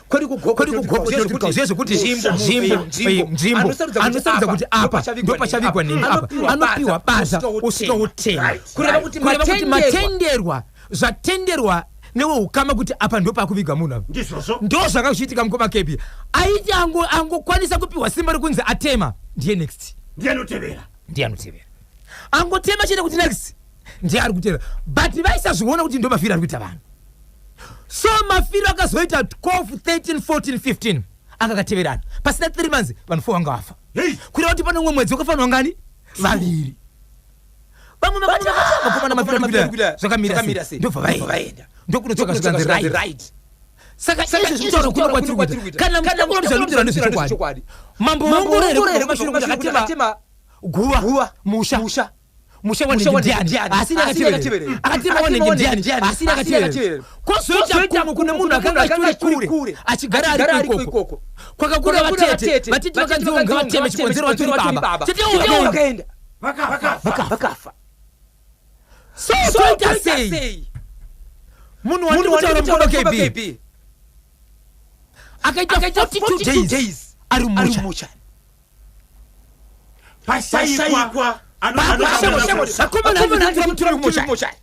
kwedi kwedi kugoko zviye zvekuti nzvimbo nzvimbo anosarudza kuti apa ndopachavigwa nhingi apa anopiwa basa osvika wotema kureva kuti kureva kuti matenderwa matenderwa zvatenderwa neweukama kuti apa ndopakuvigwa munhu apa ndizvozvo ndo zvanga zvichiitika mukoma kepi aiti angokwanisa kupiwa simba rekunzi atema ndiye next ndiye anotevera ndiye anotevera angotema chete kuti next ndiye ari kutevera but vaisazviona kuti ndo mafiro ari kuita vanhu so mafiro akazoita 12 13 14 15 anga akateverana pasina 3 months vanhu 4 vanga vafa Hey! kureva kuti pane umwe mwedzi wakafanirwa ngani vaviri vamwe vakati "Ah, vakomana mafiro ari kuita zvakamira sei ndobva vaenda Ndokunotsvaka zvikanzi right. Saka izvi zvekutaura kuno kwatiri kuita, kana muchida kuona kuti zvandinotaura ndezvechokwadi, mambo waongorora here kubva kumashure kuti akatema guva musha musha wanenge ndiani, asi akateverera akatema wanenge ndiani, asi akateverera. Kwozoita kumwe kune munhu akanga achitori kure achigara ari ikoko kwakakura vatete. Vatete vakanziwo ngavateme chikonzero vatori baba. Tete vakaenda vakafa. So toita sei? Munhu wandiri kutaura, mukoma KB, akaita 42 days ari mumochari. Pashaikwa. Vakomana, handikutora mutoro kumochari.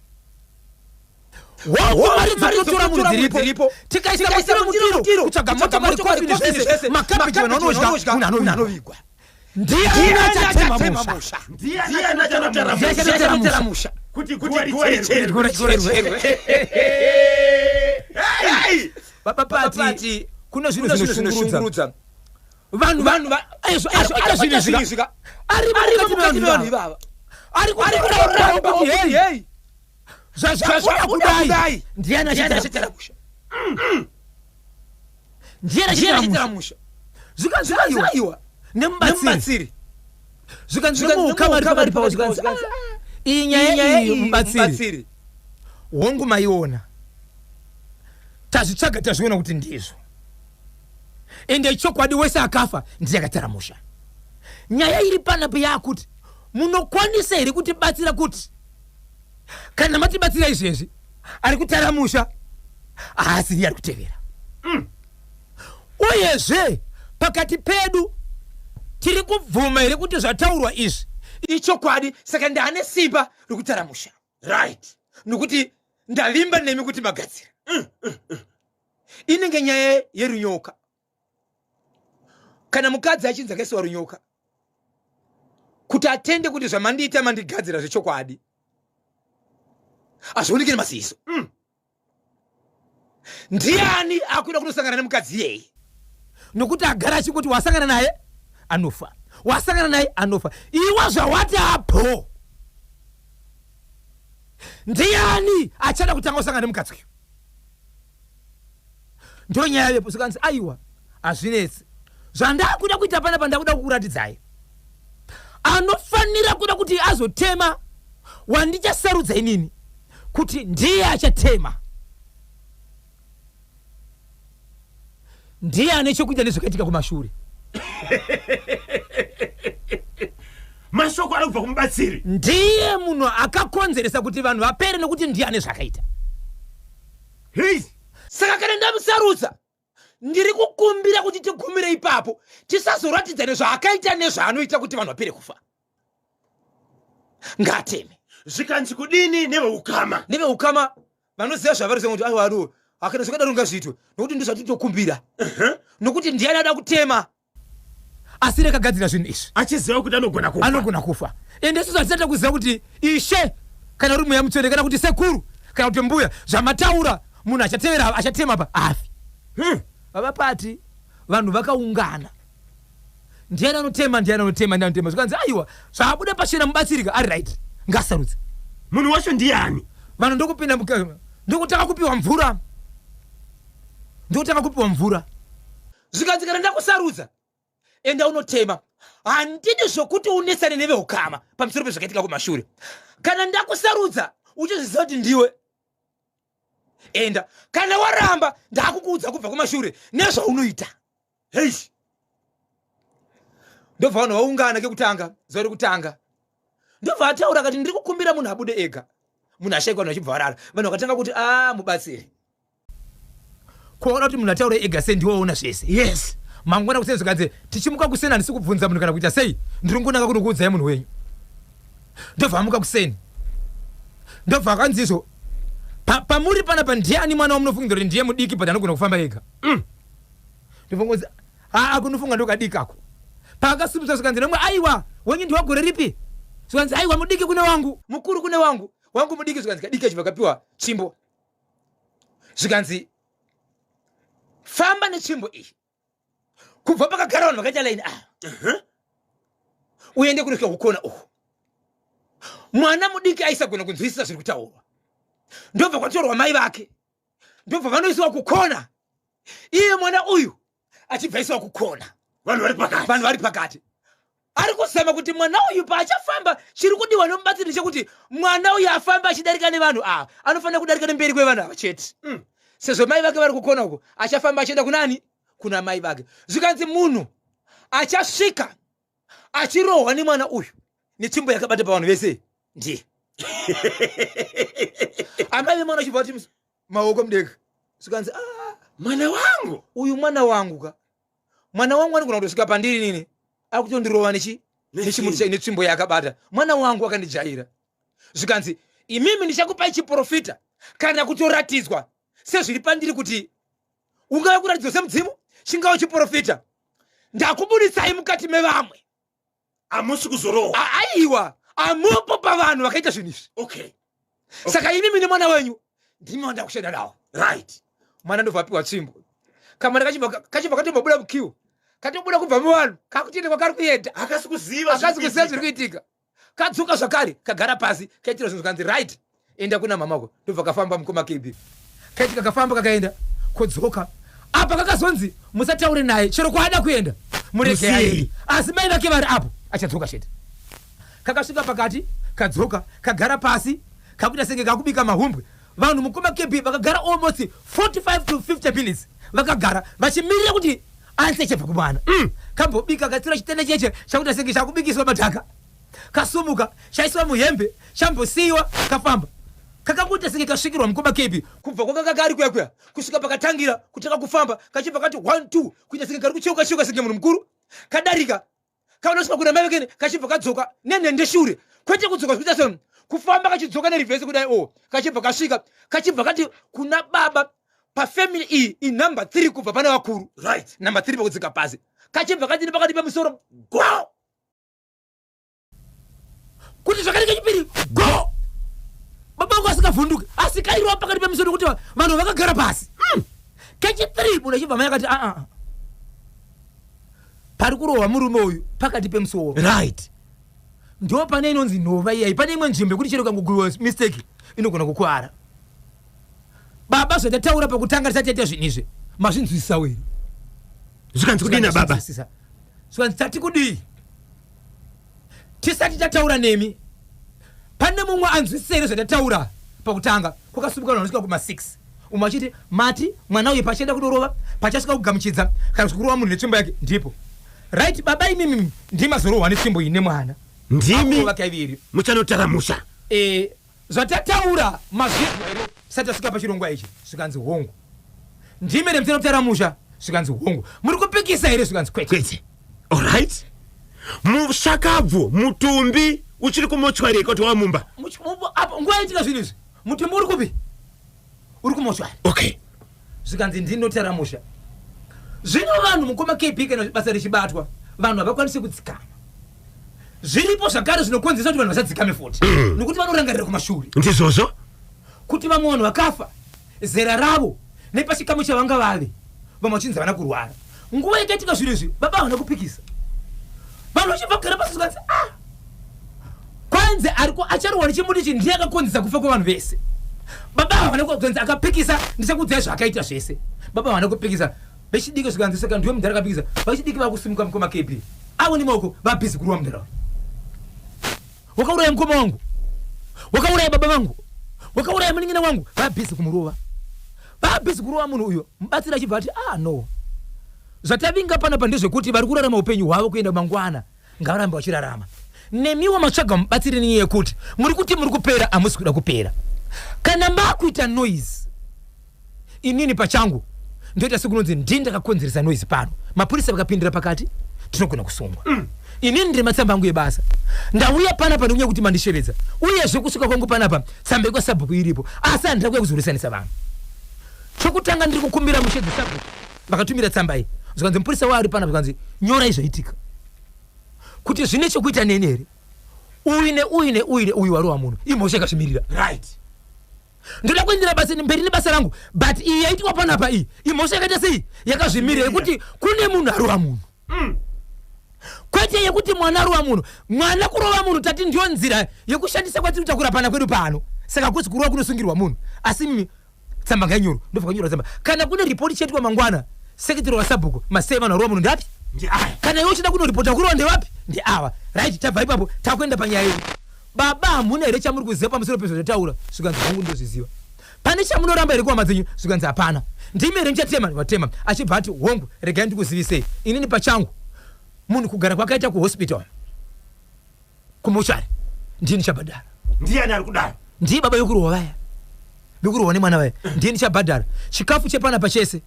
Wangu, mari dzinotora munhu dziripo, tikaisa mutiro kutsvaga motokari, kofini, zvese, makabhiji, vanhu vanodya, munhu anovigwa. Ndiani achatema musha? Ndiani achanotara musha kuti guva richerwe? Baba Pati, kune zvinhu zvinoshungurudza vanhu. Vanhu aita zvinhu izvi ari mukati mevanhu ivava, ari kuramba kuti hei, zvazvakuda kudai, ndiani achatara musha? Ndiani achatara musha? Zvikanzi aiwa nemubatsiri. Zvikanzi nemuukama ari pakati pavo, zvikanzi iyi nyaya iyi, mubatsiri, hongu maiona, tazvitsvaga, tazviona kuti ndizvo, ende chokwadi wese akafa ndiye akatara musha. Nyaya iri panapo yaakuti munokwanisa here kutibatsira kuti kana matibatsira izvezvi, ari kutara musha haasiri ari kutevera? Uyezve pakati pedu tiri kubvuma here kuti zvataurwa izvi ichokwadi? Saka ndaane simba rokutara musha, right? Nokuti ndavimba nemi kuti magadzira. Inenge nyaya yerunyoka. Kana mukadzi achinzi akaisiwa runyoka, kuti atende kuti zvamandiita mandigadzira zvechokwadi, hazvioneki nemaziso. Ndiani akuda kunosangana nemukadzi iyeye? Nokuti agara achingoti wasangana naye anofa, wasangana naye anofa. Iwe zvawati apo, ndiani achada kutanga kusangana nemukadzi uyu? Ndo nyaya yepo. Zvikanzi aiwa, hazvinetsi. Zvandakuda kuita panapa, ndakuda kukuratidzai anofanira kuda kuti azotema wandichasarudza inini kuti ndiye achatema, ndiye ane chokuita nezvakaitika kumashure. Mashoko ari kubva kumubatsiri. Ndiye munhu akakonzeresa kuti vanhu vapere, nekuti ndiye ane zvakaita. Hei. Saka kana ndamusarudza, ndiri kukumbira kuti tigumire ipapo, tisazoratidza nezvaakaita nezvaanoita kuti vanhu vapere kufa. Ngateme. Zvikanzi kudini neveukama? Neveukama vanoziva zvavari kuti aiwa, aro akana zvakadaro ngazviitwe, nokuti ndozvatitokumbira, nokuti ndiani ada kutema asi rekagadzira zvinhu izvi achiziva kuti anogona kufa? Anogona kufa. Ende isusu hatisati kuziva kuti ishe kana uri mweya mutsvene kana kuti sekuru kana kuti mbuya, zvamataura, munhu achatevera achatema pa afi. Baba Pati, vanhu vakaungana, ndiani anotema, ndiani anotema, ndiani anotema? Zvikanzi aiwa, zvabuda pachena, mubatsirika ari right, ngasarudze. Munhu wacho ndiani? Vanhu ndokupinda, ndokutanga kupiwa mvura, ndokutanga kupiwa mvura. Zvikanzi kana ndakusarudza, enda unotema. Handidi zvokuti unetsane neveukama pamusoro pezvakaitika kumashure. Kana ndakusarudza, uchizviziva kuti ndiwe, enda. Kana waramba, ndakukuudza kubva kumashure nezvaunoita. Hei. Ndobva vanhu vaungana kekutanga, zuva rekutanga, ndobva ataura akati, ndiri kukumbira munhu abude ega. Munhu ashaikwa, vanhu vachibva varara. Vanhu vakatanga kuti a mubatsiri. Kuona kuti munhu ataure ega sei, ndiwoona zvese. Yes. Mangwana kuseni zvikanzi tichimuka kuseni, handisi kubvunza munhu kana kuita sei, ndiri kungonanga kunokuudzai munhu wenyu. Ndobva amuka kuseni, ndobva akanzi izvo, pamuri panapa ndiani mwana wamunofungidzira kuti ndiye mudiki but anogona kufamba ega? Ndobva ngonzi aa, kunofunga ndokadiki ako. Paakasimudzwa zvikanzi nemwe, aiwa, wenyu ndiwagore ripi? Zvikanzi aiwa, mudiki kune wangu, mukuru kune wangu, wangu mudiki. Zvikanzi kadiki achibva kapiwa tsvimbo, zvikanzi famba netsvimbo iyi kubva pakagara vanhu vakaita laini ava, uende kunosvika kukona uku. Mwana mudiki aisagona kunzwisisa zviri kutaurwa. Ndobva kwatorwa mai vake. Ndobva vanoiswa kukona, iye mwana uyu achibva iswa kukona, Vanhu vari pakati. Vanhu vari pakati. Ari kuzama kuti mwana uyu paachafamba, chiri kudiwa nomubatsiri ndechekuti mwana uyu afamba achidarika nevanhu ava, anofanira kudarika nemberi kwevanhu ava chete. Sezvo mai vake vari kukona uko, achafamba achienda kunani? Kuna mai vake. Zvikanzi munhu achasvika achirohwa nemwana uyu netsvimbo yakabata pavanhu vese ndiye amai vemwana. Achibva kuti maoko mudenga, zvikanzi, "Ah, mwana wangu, uyu mwana wangu ka, mwana wangu anogona kutosvika pandiri nini akutondirova nechi nechimuti, netsvimbo yaakabata. Mwana wangu akandijaira." Zvikanzi, "Imimi ndichakupai chiprofita kana kutoratidzwa sezviri pandiri, kuti ungave kuratidzwa semudzimu, chingave chiprofita, ndakubudisai mukati mevamwe." Hamusi kuzorohwa. Aiwa, amupo pavanhu vakaita zvinhu izvi. Saka imimi nemwana wenyu ndimi wanda kushanda nawo. Mwana ndobva apiwa tsvimbo. Kamwana kachibva katombobuda muqueue, katobuda kubva muvanhu, kakutoenda kwakari kuenda. Hakasi kuziva. Akasi kuziva zviri kuitika. Kadzoka zvakare, kagara pasi, kaitira zvinhu. Zvikanzi, "Right, enda kuna mama wako." Ndobva kafamba, mukoma KB. Kaiti kakafamba, kakaenda kodzoka. Apa kakazonzi musataure naye, chero kwaada kuenda murege Musiyei. aende, asi mai vake vari apo, achadzoka chete. Kakasvika pakati, kadzoka, kagara pasi, kakuita senge kakubika mahumbwe. Vanhu, mukoma KB, vakagara almost 45 to 50 minutes, vakagara vachimirira kuti answer ichibva kumwana. Kambobika, katsiura chitende cheche chakuita senge chakubikiswa madhaka, kasumuka, chaiswa muhembe, chambosiyiwa. Kafamba, kakangoita senge kasvikirwa, mukoma KB, kubva kwakanga kari kuya kuya kusvika pakatangira kutanga kufamba. Kachibva kati 1 2, kuita senge kari kucheuka cheuka senge munhu mukuru. Kadarika, kanosvika kuna mai vekene, kachibva kadzoka nenhende shure, kwete kudzoka zvikuita se kufamba, kachidzoka nereverse kudai o. Kachibva kasvika, kachibva kati kuna baba pafamily iyi inumber 3 kubva pane vakuru. Number 3 pakudzika pasi. Kachibva kati nepakati pemusoro go, kuti zvakare kechipiri go. Baba vangu asingavhunduki, asi kairwa pakati pemusoro kuti vanhu vakagara pasi. Kechi3 munhu achibva mai akati, aa, pari kurohwa murume uyu pakati pemusoro. Ndo pane inonzi nhova iyai, pane imwe nzvimbo yekuti chero kangoguiwa mistake inogona kukwara. Baba, zvatataura pakutanga tisati taita zvinhu izvi, mazvinzwisisawo here? Zvikanzi kudii nababa? Zvikanzwisisa. Zvikanzi, "Tati kudii tisati tataura nemi? Pane mumwe anzwisisa here zvatataura pakutanga?" Kwakasumuka vanhu vanosvika kuma6, umwe achiti, "Mati mwana uyu pachienda kunorova, pachasvika kugamuchidza kana kuti kurova munhu netsvimbo yake ndipo right. Baba, imimi ndimazorohwa netsvimbo iyi nemwana." Ndimi. Akurova kaiviri. Muchanotara musha. Zvatataura mazvinzwa here tisati tasvika pachirongwa ichi? Zvikanzi, "Hongu." "Ndimi here muchanotara musha?" Zvikanzi, "Hongu." "Muri kupikisa here?" Zvikanzi, "Kwete." Kwete. Alright, mushakabvu mutumbi uchiri kumochwari kuti wamumba? Apo nguva yaitika zvinhu izvi, mutumbi uri kupi? Uri kumochwari. Zvikanzi, "Ndinotara musha." Zvino vanhu, mukoma KB, kana basa richibatwa, vanhu havakwanisi kudzikama. Zviripo zvakare zvinokonzeresa kuti vanhu vasadzikame futi, nokuti vanorangarira kumashure Ndizvozvo. kuti vamwe vanhu vakafa zera ravo nepachikamu chavanga vave, vamwe vachinzi havana kurwara. Nguva yakaitika zvinhu izvi, baba havana kupikisa. Vanhu vachibva kugara pasi, zvikanzi, "Ah, kwanzi ariko acharohwa nechimuti ichi ndiye akakonzesa kufa kwevanhu vese." Baba havana kuzonzi akapikisa, ndichakuudzai zvaakaita zvese. Baba havana kupikisa. Vechidiki zvikanzi, "Saka ndiwe mudhara akapikisa." Vechidiki vakusimuka, mukoma KB, avo nemaoko vabhizi kurova mudhara uyu. "Wakauraya mukoma wangu, wakauraya baba vangu, wakauraya munin'ina wangu." Vabhizi kumurova, vabhizi kurova munhu uyo. Mubatsiri achibva ati, "Ah, no, zvatavinga panapa ndezvekuti vari kurarama upenyu hwavo kuenda mangwana, ngavarambe vachirarama. Nemiwo matsvaga mubatsiri nenyaya yekuti muri kuti muri kupera, hamusi kuda kupera. Kana makuita noise, inini pachangu ndoita sekunonzi ndini ndakakonzeresa noise pano. Mapurisa vakapindira pakati, tinogona kusungwa. Inini ndine matsamba angu ebasa. Ndauya panapa nekunyaya kuti mandishevedza, uyezve kusvika kwangu panapa tsamba yekwasabhuku iripo, asi handina kuya kuzorwisanisa vanhu. Chokutanga ndiri kukumbira mushedzi sabhuku vakatumira tsamba iyi." Zvikanzi, mupurisa waari panapa, zvikanzi, "Nyorai zvaitika, kuti zvine chokuita neni here. Uyu neuyu neuyu neuyu warova munhu, imhosva yakazvimirira. Ndoda kuendera basa mberi nebasa rangu, but iyi yaitwa panapa iyi imhosva yakaita sei? Yakazvimirira, yekuti kune munhu arova munhu, kwete yekuti mwana arova munhu. Mwana kurova munhu, tati ndiyo nzira yekushandisa kwatiri kuita kurapana kwedu pano, saka kuzi kurova kunosungirwa munhu. Asi mimi Tsamba ngainyorwe. Ndobva kanyorwa tsamba. Kana kune ripoti ichaitwa mangwana, seketiri wasabhuku masei vanhu varova munhu ndapi? Ndiaya. Kana iwe uchida kunoripota kurova ndevapi? Ndeava. Right, tabva ipapo takuenda panyaya yedu. Baba hamuna here chamuri kuziva pamusoro pezvandataura? Zvikanzi hongu ndozviziva. Pane chamunoramba here kuhama dzenyu? Zvikanzi hapana. Ndimi here muchatema? Vatema. Achibva ati hongu, regai ndikuzivisei. Inini pachangu munhu kugara kwakaita kuhospital kumochari ndini ndichabhadhara. Ndiani ari kudaro? Ndiye baba vekurohwa vaya. Vekurohwa nemwana vaya. Ndini ndichabhadhara. Chikafu chepanapa chese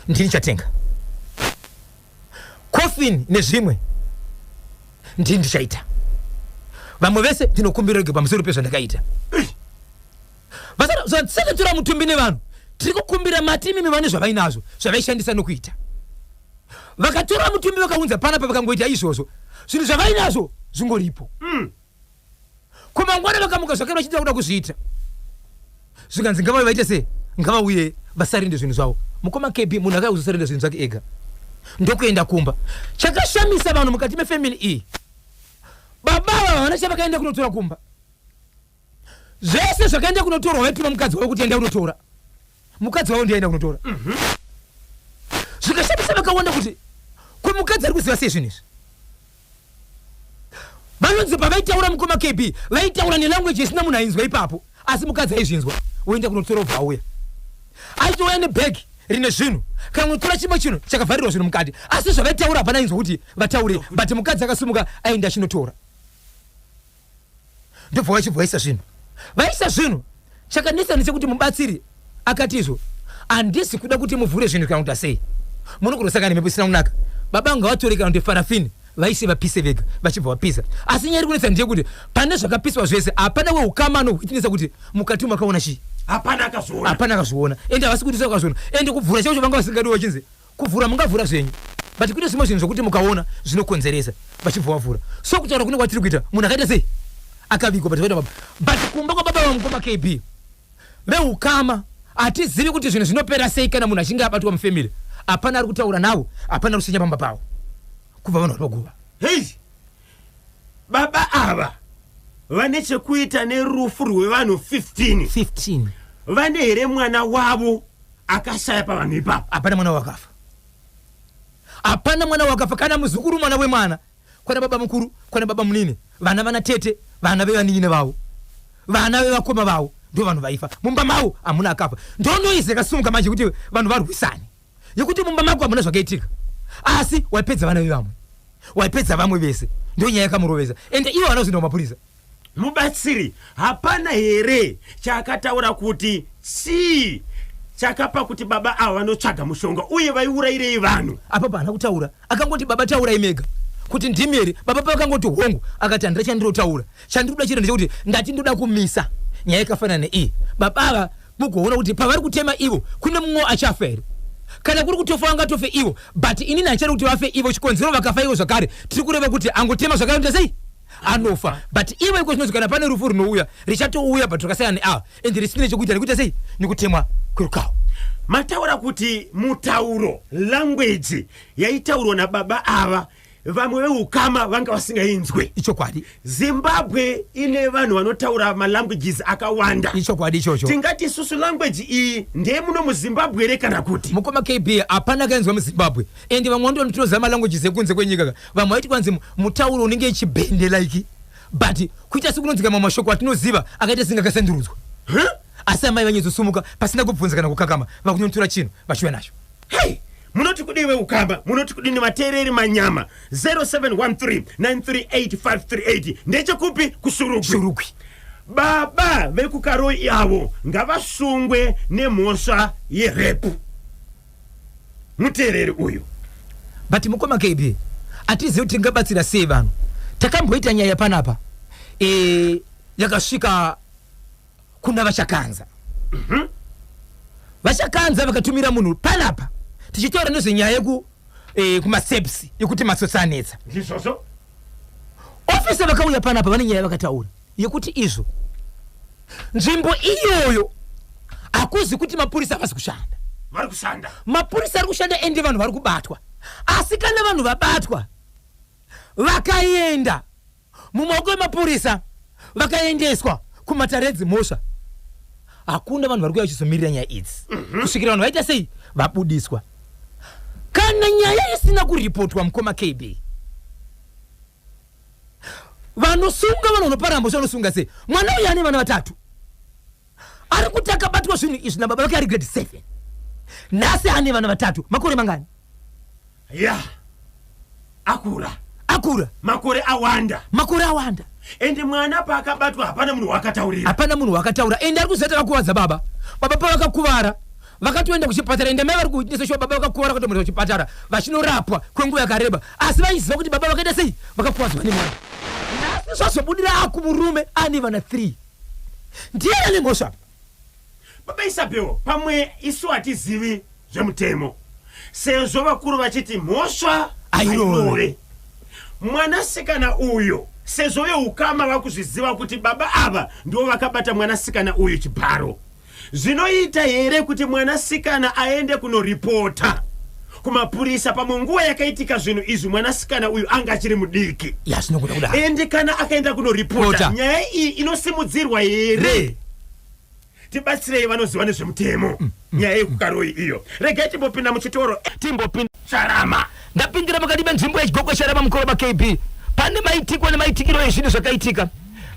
ndini ndichatenga. Coffin nezvimwe ndini ndichaita. Vamwe vese ndinokumbira rege pamusoro pezvandakaita. Vasati mutumbi nevanhu tiri kukumbira mati imimi vane zvavainazvo zvavaishandisa nokuita. Vakatora mutumbi vakaunza panapa vakangoita izvozvo zvinhu zvavainazvo zvingoripo. Kumangwana vakamuka zvakare vachiti vakuda kuzviita zvikanzi ngavauye vaite sei ngavauye vasarinde zvinhu zvavo. Mukoma KB munhu akauya kuzosarenda zvinhu zvake ega ndokuenda kumba. Chakashamisa vanhu mukati mefamily iyi baba ava havana chavakaenda kunotora kumba. Zvese zvakaenda kunotorwa vaituma mukadzi wavo kuti enda kunotora. Mukadzi wavo ndiye aenda kunotora. Zvikashamisa vakawanda kuti ko mukadzi ari kuziva sei zvinhu izvi. Vanonzi pavaitaura mukoma KB vaitaura nelanguage isina munhu ainzwa ipapo asi mukadzi aizvinzwa woenda kunotora obva auya. Aitouya nebag rine zvinhu kana kunotora chimwe chinhu chakavharirwa zvinhu mukati asi zvavaitaura hapana ainzwa kuti vataure but mukadzi akasimuka aenda achinotora. Ndobva vachibva vaisa zvinhu. Vaisa zvinhu chakanetsa ndechekuti mubatsiri akati izvo handisi kuda kuti muvhure zvinhu kana kuita sei munogona kusangana nemhepo isina kunaka. Baba ngavatore kana kuti farafini vaise vapise vega vachibva vapisa. Asi nyaya iri kunetsa ndeyekuti pane zvakapiswa zvese hapana weukama anohwitinisa kuti mukati umu makaona chii. Hapana akazviona. Hapana akazviona ende havasi kuti vakazviona ende kuvhura chaicho vanga vasingadiwe vachinzi Kuvhura mungavhura zvenyu but kune zvimwe zvinhu zvekuti mukaona zvinokonzeresa vachibva vavhura. So kutaura kune kwatiri kuita munhu akaita sei akavigwa but vaita baba but kumba kwababa vamukoma KB veukama hatizivi kuti zvinhu zvinopera sei kana munhu achinge abatwa mufamily hapana ari kutaura navo hapana ari kusenya pamba pavo kubva vanhu vari paguva. Hey! Baba ava vane chekuita nerufu rwevanhu 15. 15. Vane here mwana wavo akashaya pavanhu ipapo? Hapana mwana wakafa. Hapana mwana wakafa kana muzukuru mwana wemwana. Kwana baba mukuru, kwana baba munini, vana vana tete, vana vevanin'ina vavo, vana vevakoma vavo ndo vanhu vaifa. Mumba mavo hamuna akafa. Ndo noise yakasimuka manje kuti vanhu varwisane. Yekuti mumba mako hamuna zvakaitika. Asi waipedza vana vevamwe. Waipedza vamwe vese. Ndo nyaya yakamurovesa. Ende ivo havana kuzoenda kumapurisa. Mubatsiri hapana here chaakataura kuti chii chakapa kuti baba ava vanotsvaga mushonga uye vaiurairei vanhu? Apapo haana kutaura akangoti baba taurai mega kuti ndimi here. Baba pavakangoti hongu akati handina chandinotaura chandiri kuda chete ndechekuti ndati ndoda kumisa nyaya yakafanana neiyi. Baba ava mugoona kuti pavari kutema ivo kune mumwe achafa here kana kuri kutofa vangatofe ivo but inini handichadi kuti vafe ivo chikonzero vakafa ivo zvakare tiri kureva kuti angotema zvakare anoita sei anofa but ivo iko zvinonzi kana pane rufu runouya richatouya but rakasiyana neava and risine chekuita nekuita sei nekutemwa kwerukawo. Mataura kuti mutauro, language, yaitaurwa nababa ava vamwe veukama vanga vasingainzwe. Ichokwadi. Zimbabwe ine vanhu vanotaura malanguages akawanda. Ichokwadi ichocho. Tingati isusu language iyi ndeyemuno muZimbabwe here kana kuti? Mukoma KB hapana akainzwa muZimbabwe and vamwe vanototi tinoziva malanguages ekunze kwenyika ka. Vamwe vaiti kwanzi mutauro unenge chibhende like but kuita sekunonzi kana mamwe mashoko atinoziva akaita senge akasandurudzwa. Huh? Asi amai vanyatsosuumuka pasina kubvunza kana kukakama vakunotora chinhu vachiuya nacho. Hey! Munoti kudii veukama? Munoti kudini vateereri manyama? 0713938538 ndechekupi? KuShurugwi. Shurugwi. Baba vekuKaroi avo ngavasungwe nemhosva yerape. Muteereri uyu. But mukoma KB hatizivi kuti tingabatsira sei vanhu. Takamboita nyaya panapa e, yakasvika kuna VaChakanza. VaChakanza vakatumira munhu panapa tichitaura nezvenyaya yeku e, kumaseps yekuti matsotsi anetsa. Ndizvozvo. Officer vakauya panapa vane nyaya vakataura yekuti izvo nzvimbo iyoyo hakuzi kuti mapurisa havasi kushanda. Vari kushanda. Mapurisa ari kushanda ende vanhu vari kubatwa. Asi kana vanhu vabatwa vakaenda mumaoko emapurisa vakaendeswa kumatare edzimhosva. Hakuna vanhu vari kuuya vachizomirira nyaya idzi kusvikira vanhu vaita sei, vabudiswa. Kana nyaya isina kuripotwa, mukoma KB, vanosunga vanhu vanoparamba vanosunga sei? Mwana uyu ane vana vatatu, ari kuti akabatwa zvinhu izvi nababa vake ari grade 7. Nhasi ane vana vatatu, makore mangani? Ya, akura. Akura. Makore awanda. Makore awanda. Ende mwana paakabatwa hapana munhu wakataurira. Hapana munhu wakataura. Ende ari kuziva takakuvadza baba. Baba pavakakuvara vakatoenda kuchipatara, ende mai vari kuitisa shuwa. Baba vakakuvara, vakatomboenda kuchipatara vachinorapwa kwenguva yakareba, asi vaiziva kuti baba vakaita sei, vakakuvadzwa nemwana. Nhasi zvazobudira akumurume ane vana 3, ndiye ane mhosva. Baba Isabel, pamwe isu hatizivi zvemutemo, sezvo vakuru vachiti mhosva hairove. Mwanasikana uyu, sezvo veukama vakuzviziva kuti baba ava ndivo vakabata mwanasikana uyu chibharo, zvinoita here kuti mwanasikana aende kunoripota kumapurisa? Pamwe nguva yakaitika zvinhu izvi mwanasikana uyu anga achiri mudiki. Ya, zvinokuda kudaro. Ende kana akaenda kunoripota, Pota. nyaya iyi inosimudzirwa here? Re. Tibatsirei vanoziva nezvemutemo, nyaya yekuKaroi iyo. Regai timbopinda muchitoro, timbopinda Charama. Ndapindira pakati penzvimbo yeChigokwe Charama, mukoma KB. Pane maitikwa nemaitikiro ezvinhu zvakaitika.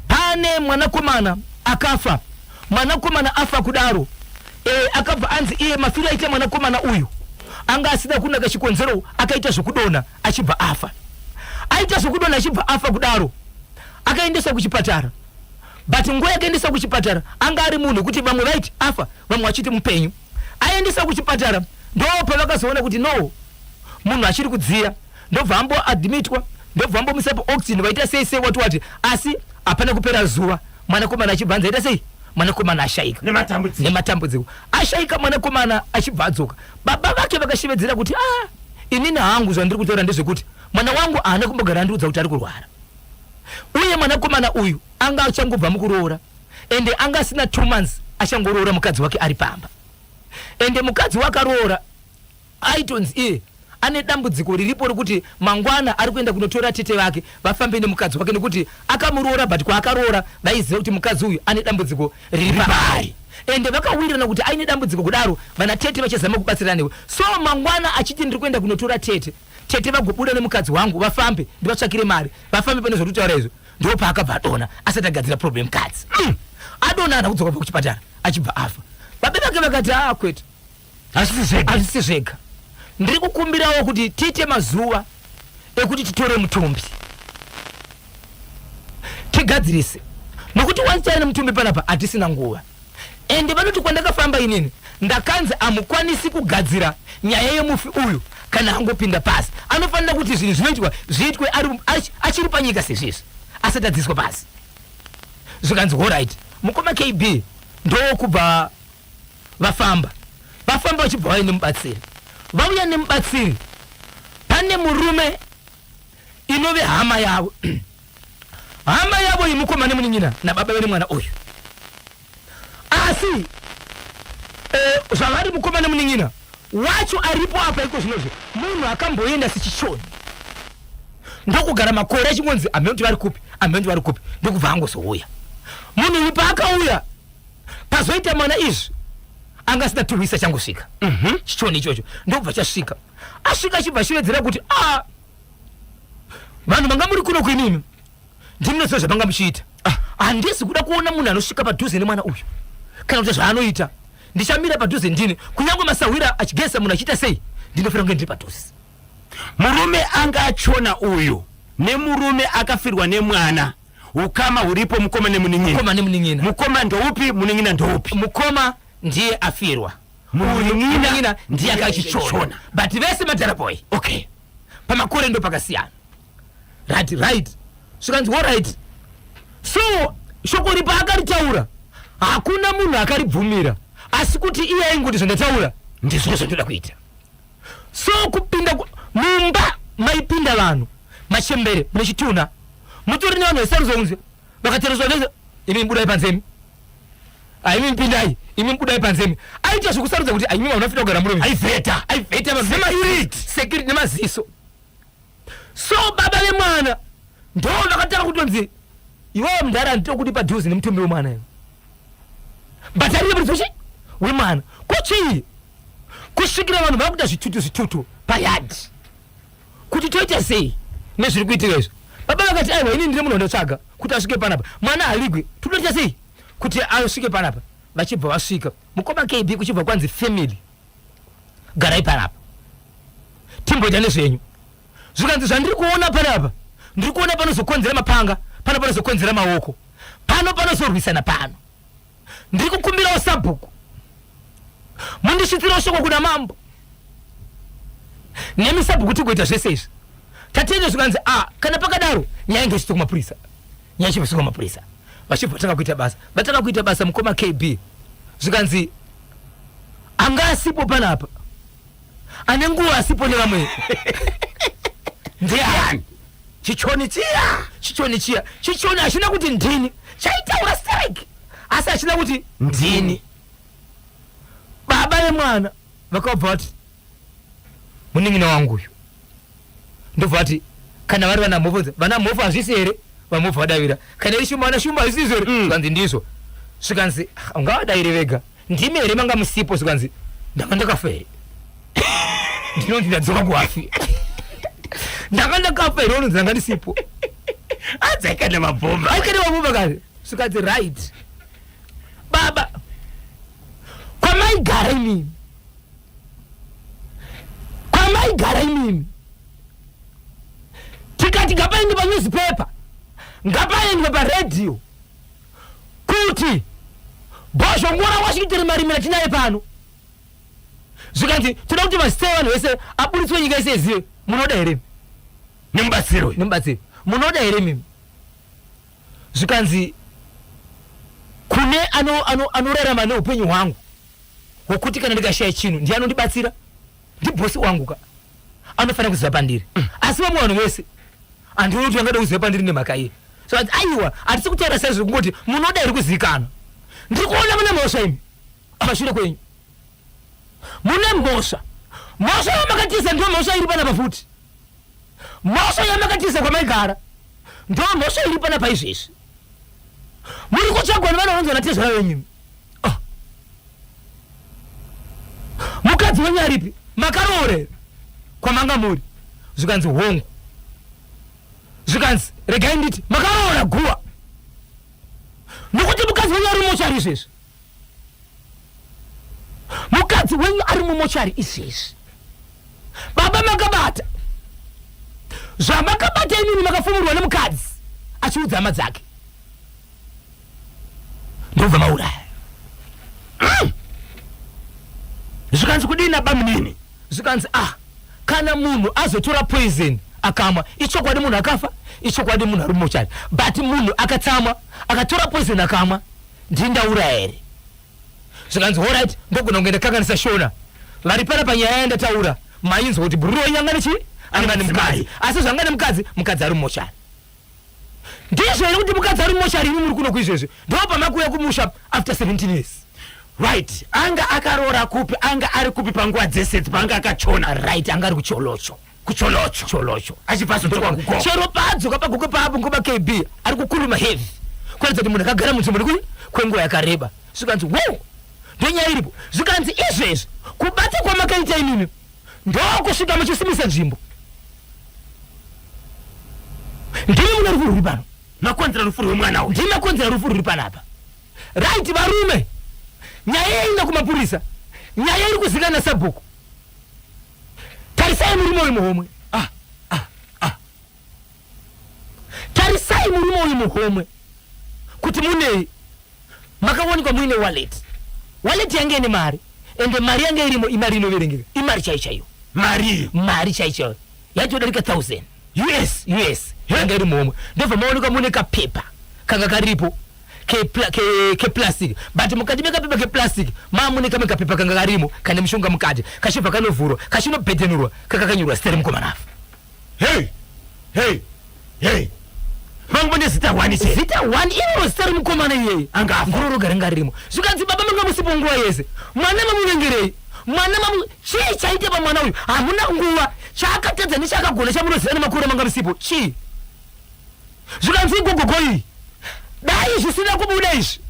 Pane mwanakomana akafa. Mwanakomana afa kudaro, akabva anzi iye mafiro aita mwanakomana uyu anga asina kunaka, chikonzero akaita zvekudonha achibva afa. Aita zvekudonha achibva afa kudaro, akaendeswa kuchipatara, but nguva yakaendeswa kuchipatara anga ari munhu wekuti vamwe vaiti afa, vamwe vachiti mupenyu. Aendeswa kuchipatara ndo pavakazoona kuti no, munhu achiri kudziya, ndobva amboadmitwa, ndobva ambomisa paoxygen, vaita sei sei, wati wati, asi hapana kupera zuva mwanakomana achibva anzi aita sei, mwanakomana ashaika. Nematambudziko. Nematambudziko ashaika mwanakomana. Achibva adzoka, baba vake vakashevedzera kuti, "Ah, inini hangu zvandiri kutaura ndezvekuti mwana wangu haana kumbogara andiudza kuti ari kurwara." Uye mwanakomana uyu anga achangobva mukuroora, ende anga asina 2 months achangoroora mukadzi wake ari pamba. Ende mukadzi wakaroora aitonzi iye ane dambudziko riripo rekuti mangwana ari kuenda kunotora tete vake vafambe nemukadzi wake, nekuti akamuroora, but kwaakaroora vaiziva kuti mukadzi uyu ane dambudziko riri paari, ende vakawirirana kuti aine dambudziko kudaro vana tete vachazama kubatsirana newe. So mangwana achiti, "Ndiri kuenda kunotora tete, tete vagobuda nemukadzi wangu vafambe, ndivatsvakire mari vafambe pane zvokutaura izvo." Ndo paakabva adona asati agadzira problem. Mukadzi adona, ana kudzoka kubva kuchipatara achibva afa. Baba vake vakati, "A, kwete." Hazvisi zvega. Hazvisi zvega. Ndiri kukumbirawo kuti tiite mazuva ekuti titore mutumbi tigadzirise, nokuti once taine mutumbi panapa hatisina nguva. Ende vanoti, "Kwandakafamba inini ndakanzi hamukwanisi kugadzira nyaya yemufi uyu kana angopinda pasi. Anofanira kuti zvinhu zvinoitwa zviitwe achiri panyika sezvizvi, asati adziiswa pasi." Zvikanzi alright, mukoma KB. Ndokubva vafamba, vafamba vachibva vauya nemubatsiri. Vauya nemubatsiri, pane murume inove hama yavo, hama yavo yemukoma nemunin'ina nababa vene mwana uyu. Asi zvavari mukoma nemunin'ina wacho aripo apa iko zvinozvo munhu akamboenda sechichoni, ndokugara makore achingonzi hameno kuti vari kupi, hameno kuti vari kupi, ndokubva angozouya. Munhu uyu paakauya pazoita mwana izvi anga asina 2 weeks achangosvika. Chichoni ichocho ndokubva chasvika. Asvika achibva achivedzera kuti, "A, vanhu vanga muri kuno kuinini ndimunoziva zvamanga muchiita. Handisi kuda kuona munhu anosvika padhuze nemwana uyu kana kuti zvaanoita. Ndichamira padhuze ndini, kunyange masahwira achigeza munhu achiita sei, ndinofanira kunge ndiri padhuze." Murume anga achona uyu nemurume akafirwa nemwana, ukama huripo mukoma nemunin'ina? Mukoma nemunin'ina. Mukoma ndoupi, munin'ina ndoupi? Mukoma ndiye afirwa. Munin'ina. Munin'ina ndiye akachichona. Akachichona, but vese madharaboy. Pamakore ndo pakasiyana. Right, zvikanzi alright. So shoko ripa akaritaura, hakuna munhu akaribvumira, asi kuti iye aingoti, "Zvandataura ndizvo zvandoda kuita." So kupinda mumba maipinda vanhu machembere mune chitunha, mutori nevanhu vaisarudzwa kunzi vakatereswa vese, "Imi budai panze, imi aimi pindai, imi budai panze, imi." Aita zvekusarudza kuti aimi vanhu vanofanira kugara muromi. Aivheta. Aivheta vanhu security nemaziso. So baba vemwana ndo vakatanga kutonzi, "Iwewe mudhara, handitokudi padhuze nemutumbi wemwana iwe." But ari muridzi wechi wemwana. Ko chii? Kusvikira vanhu vakuita zvitutu zvitutu payadhi. Kuti toita sei nezviri kuitika izvi? Baba vakati aiwa ini ndine munhu wandotsvaga kuti asvike panapa. Mwana haligwi. Totoita sei kuti asvike panapa? Vachibva vasvika. Mukoma KB kuchibva kwanzi family garai panapa timboita nezvenyu. Zvikanzi zvandiri kuona panapa ndiri kuona panozokonzera mapanga pano panozokonzera maoko pano panozorwisana pano. Ndiri kukumbirawo sabhuku mundisvitsirawo shoko kuna mambo nemi sabhuku tigoita zvese izvi. Tatenda zvikanzi a ah, kana pakadaro nyaya inge ichitwa kumapurisa nyaya ichibviswa kumapurisa vachibva vatanga kuita basa vatanga kuita basa mukoma KB zvikanzi anga asipo panapa ane nguva asipo nevamwe ndiani chichoni chiya chichoni chiya chichoni hachina kuti ndini chaitaura strike asi hachina kuti ndini baba vemwana vakabva vati munin'ina wangu uyu ndobva vati kana vari vana mhofu vana mhofu hazvisi here vamhofu vadavira kana iri shumba vana shumba hazvisizvo here mm. zvikanzi ndizvo zvikanzi ah, ungavadaire vega ndimi here manga musipo zvikanzi ndanga ndakafa here ndinonzi ndadzoka kuhafi ndanga ndakafa here unonzi ndanga ndisipo adzaikane mabhomba aikane mabhomba kare zvikanzi right baba kwamaigara imimi kwamaigara imimi tikati ngapaende panewspaper ngapaendwe paradio kuti bhozhongora washington marimira tinaye pano zvikanzi toda kuti mazita evanhu vese aburitswe nyika yese izive munoda here nemubatsiro nemubatsiro munoda here mimi zvikanzi kune anorarama ano, ano neupenyu hwangu hwokuti kana ndikashaya chinhu ndiye anondibatsira ndibhosi wangu ka anofanira kuziva pandiri mm. asi vamwe vanhu vese handioni kuti vangada kuziva pandiri nemhaka iye so aiwa hatisi kutaura saizvo kungoti munoda here kuzivikanwa ndiri kuona mune mhosva imi pashure kwenyu mune mhosva mhosva yamakatiza ndiyo mhosva iri panapa futi mhosva yamakatiza kwamaigara ndo mhosva iri panapa izvezvi muri kutsvagwa nevanhu vanonzi vanatezvara venyu oh. mukadzi wenyu aripi makaroora here kwamanga muri zvikanzi hongu zvikanzi regai nditi makaroora guva nokuti mukadzi wenyu ari mumochari izvezvi mukadzi wenyu ari mumochari izvezvi baba makabata zvamakabata imimi makafumurwa nemukadzi achiudza hama dzake ndobva mauraya mm. Zvikanzi kudii nabamunini? Zvikanzi ah kana munhu azotora poison akamwa ichokwadi munhu akafa ichokwadi munhu ari mumochari but munhu akatsamwa akatora poison akamwa ndini ndauraya here zvikanzi horit ndogona kunge ndakanganisa shona vari pana panyaya yandataura mainzwa kuti bhururu wenyu anga nechii anga nemukadzi asi zvanga nemukadzi mukadzi ari mumochari Ndizvo here kuti mukadzi ari mumochari imi muri kuno kuizvezvi ndo pamakuuya kumusha after 17 years. Right anga akaroora kupi anga ari kupi panguva dzese idzi paanga akachona. Right anga ari kucholocho. Kucholocho. Cholocho. Achibva azodzoka kugokwe. Chero paadzoka pagokwe paapo ngoma KB ari kukuruma heavy kuratidza kuti munhu akagara munzvimbo nekui kwenguva yakareba. Zvikanzi wow ndonyaya iripo zvikanzi izvezvi kubata kwamakaita imimi ndokusvika muchisimisa nzvimbo ndimi mune rufu rwuri pano makonzera rufu rwemwana uyu ndimi makonzera rufu rwuri panapa right varume nyaya yaenda kumapurisa nyaya iri kuzikana sabhuku tarisai murume uyu muhomwe ah, ah, ah. tarisai murume uyu muhomwe kuti munei makawanikwa muine wallet wallet yange ine mari ende mari yange irimo imari inoverengeka imari chaiyo chaiyo mari mari chaiyo chaiyo yaitodarika 1000 us us yanga iri muhomwe ndobva maonekwa mune kapepa kanga karipo keplastic ke but mukati mekapepa keplastic mamune kamwe kapepa kanga karimo kane mushonga mukati kachibva kanovhurwa kachinobhedhenurwa kakakanyorwa zita remukomana afa hey hey hey vangu vane zita one chete zita one iroro zita remukomana iyeye Angafa. ngoro roga ringa ririmo zvikanzi baba manga musipo nguva yese mwana mamuvengerei mwana mamu chii chaite pamwana uyu hamuna nguva chaakatadza nechaakagona chamunoziva nemakore manga musipo chii zvikanzi igogogo iyi dai zvisina kubuda izvi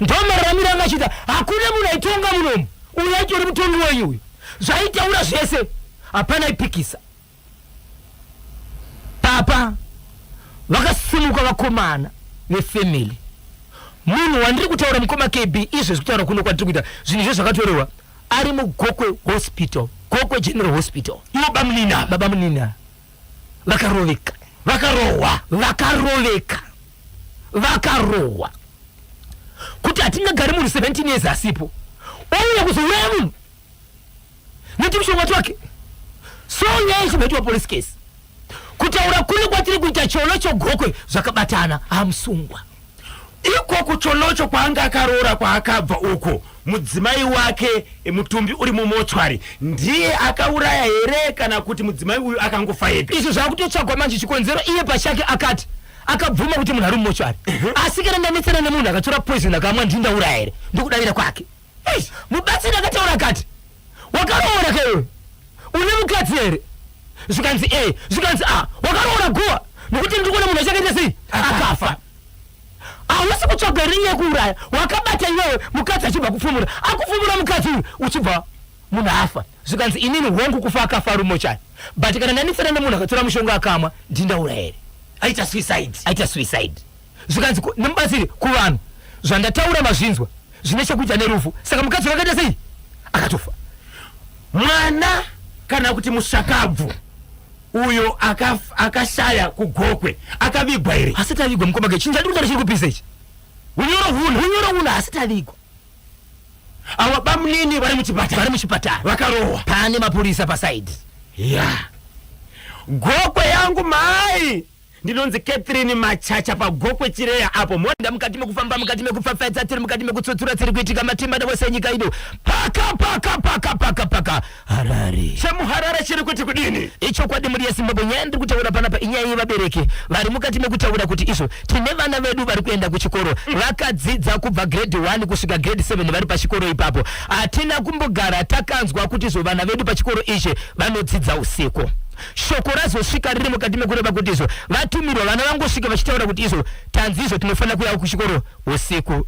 Ndomararamiro anga achiita. Hakuna munhu aitonga munomu. Uyu aitori mutongi wenyu uyu. Zvaitaura zvese hapana aipikisa. Papa vakasimuka vakomana vefamily. Munhu wandiri kutaura mukoma KB izvezvi kutaura kuno kwatiri kuita zvinhu izvo zvakatorewa ari muGokwe Hospital, Gokwe General Hospital. Ivo bamunini ava. Baba munini ava vakaroveka. Vakarohwa. Vakaroveka. Vakarohwa. Kuti hatingagari munhu 17 years asipo. Ouya kuzouraya munhu. Netimushonga twake. So nyaya ichibva yaitwa police case. Kutaura kuno kwatiri kuita Cholocho Gokwe zvakabatana amusungwa. Iko kuCholocho kwaanga akaroora kwaakabva uko mudzimai wake mutumbi uri mumochwari ndiye akauraya here kana kuti mudzimai uyu akangofa ega? Izvo zvakutotsvagwa manje chikonzero iye pachake akati akabvuma kuti munhu ari mumochwari asi kana ndanetsana nemunhu akatora poison akamwa ndini ndauraya here ndokudavira kwake. Eish, mubatsiri akataura akati wakaroora ka iwe une mukadzi here zvikanzi e zvikanzi a wakaroora guwa nokuti ndiri kuona munhu achakaita sei akafa hausi kutsvaga here nyaya yekuuraya wakabata iwewe mukadzi achibva kupfumura akupfumura mukadzi uyu uchibva munhu afa zvikanzi inini hongu kufa akafa rumochari but kana ndanetsana nemunhu akatora mushonga akamwa ndindaura here aita suicide aita suicide zvikanzi nemubatsiri kuvanhu zvandataura mazvinzwa zvine chekuita nerufu saka mukadzi wakaita sei akatofa mwana kana kuti mushakabvu uyo akashaya kugokwe akavigwa here asati avigwa mukoma ke chinhu chandiri kutaura chiri kupisa ichi unyoro huno unyoro huno asati avigwa awa bamunini vari muchipatara vari muchipatara vakarohwa pane mapurisa pasaidi ya gokwe yangu mai Ndinonzi Catherine Machacha paGokwe Chireya apo Mhonda mukati mekufamba mukati mekupfapfaidza tiri mukati mekutsutsura tsiri kuitika matimba navose enyika ino paka paka paka paka paka Harare. ChemuHarare chiri kuti kudini? Ichokwadi mhuri yeZimbabwe nyaya yandiri kutaura panapa inyaya yevabereki vari mukati mekutaura kuti izvo tine vana vedu vari kuenda kuchikoro vakadzidza kubva grade 1 kusvika grade 7 vari pachikoro ipapo hatina kumbogara takanzwa kuti izvo vana vedu pachikoro ichi vanodzidza usiku. Shoko razosvika riri mukati mekureva kuti izvo vatumirwa vana vangosvika vachitaura kuti izvo tanzi izvo tinofanira kuuya kuchikoro usiku.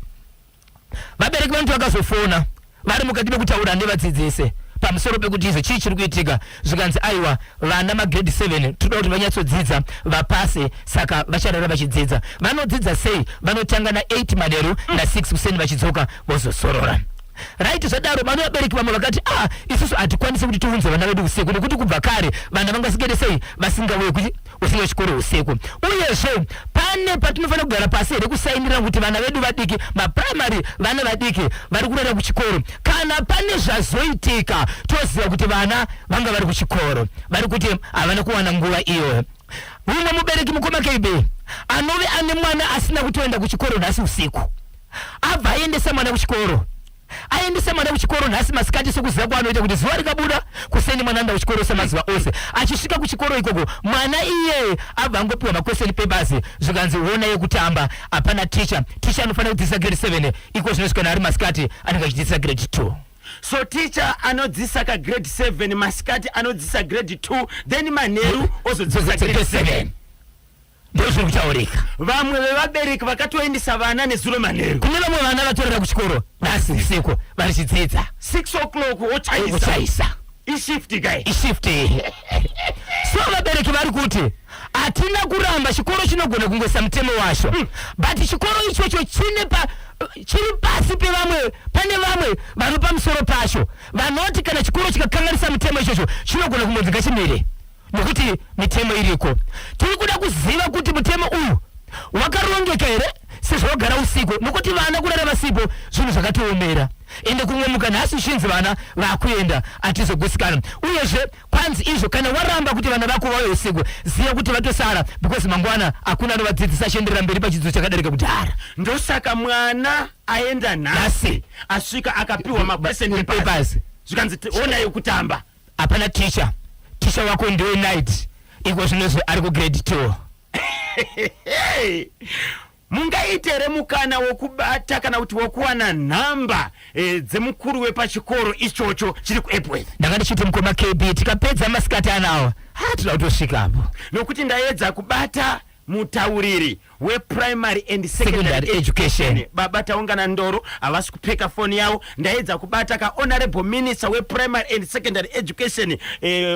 Vabereki vanoti vakazofona vari mukati mekutaura nevadzidzisi pamusoro pekuti izvo chii chiri kuitika zvikanzi aiwa vana magrade 7 toda kuti vanyatsodzidza vapase saka vacharara vachidzidza. Vanodzidza sei? Vanotanga na 8 manheru na 6 kuseni vachidzoka vozosorora. Right zvadaro vano vabereki vamwe vakati ah isusu hatikwanisi kuti tiunze vana vedu usiku nekuti kubva kare vana vanga vasingaite sei vasingauye usiku chikoro usiku uyezve pane patinofanira kugara pasi here kusainira kuti vana vedu vadiki maprimary vana vadiki vari kurara kuchikoro kana pane zvazoitika toziva kuti vana vanga vari kuchikoro vari kuti havana kuwana nguva iyoyo mumwe mubereki mukoma KB anove ane mwana asina kutoenda kuchikoro nhasi usiku abva aendesa mwana kuchikoro aendesa mwana kuchikoro nhasi masikati sekuziva kwaanoita kuti zuva rikabuda kuseni mwana anoenda kuchikoro semazuva ose achisvika kuchikoro ikoko mwana iyeye abva angopiwa maquestion papers zvikanzi wona yekutamba hapana ticha ticha anofanira kudzidzisa grade 7 iko zvino kana ari masikati anenge achidzidzisa grade 2 so teacher anodzidzisa ka grade 7 masikati anodzidzisa grade 2 then manheru ozodzidzisa grade 7 ndozviri kutaurika vamwe vevabereki vakatoendesa vana nezuro manheru kune vamwe vana vatorera kuchikoro nhasi usiku varichidzidza 6 o'clock wochaisa ochaisa ishift kai ishift iyi so vabereki vari kuti hatina kuramba chikoro chinogona kungoisa mutemo wacho but chikoro ichocho chine pa chiri pasi pevamwe pane vamwe vari pamusoro pacho vanoti kana chikoro chikakanganisa mutemo ichocho chinogona kungonzi ngachimire Nokuti mitemo iriko. Tiri kuda kuziva kuti mutemo uyu wakarongeka here sezvo wagara usiku nokuti vana kurara vasipo zvinhu zvakatiomera ende kungomuka nhasi uchinzi vana vakuenda hatizogusikana uyezve kwanzi izvo kana waramba kuti vana vako vauye usiku ziva kuti vatosara because mangwana hakuna anovadzidzisa achienderera mberi pachidzidzo chakadarika kudhara ndosaka mwana aenda nhasi asvika akapiwa maquestion papers zvikanzi onai kutamba Hapana teacher. Teacher wako ndiwe night. Iko zvinozvi ari ku grade 2. Hey! Mungaite here mukana wokubata kana kuti wokuwana nhamba eh, dzemukuru wepachikoro ichocho chiri kuEpworth? Ndanga ndichiti mukoma KB tikapedza masikati anawa. Ha tinoda kutosvikapo. Nokuti ndaedza kubata Mutauriri wePrimary and Secondary Education, Baba Taungana Ndoro, havasi kupeka foni yavo. Ndaedza kubata kaHonorable Minister wePrimary and Secondary Education,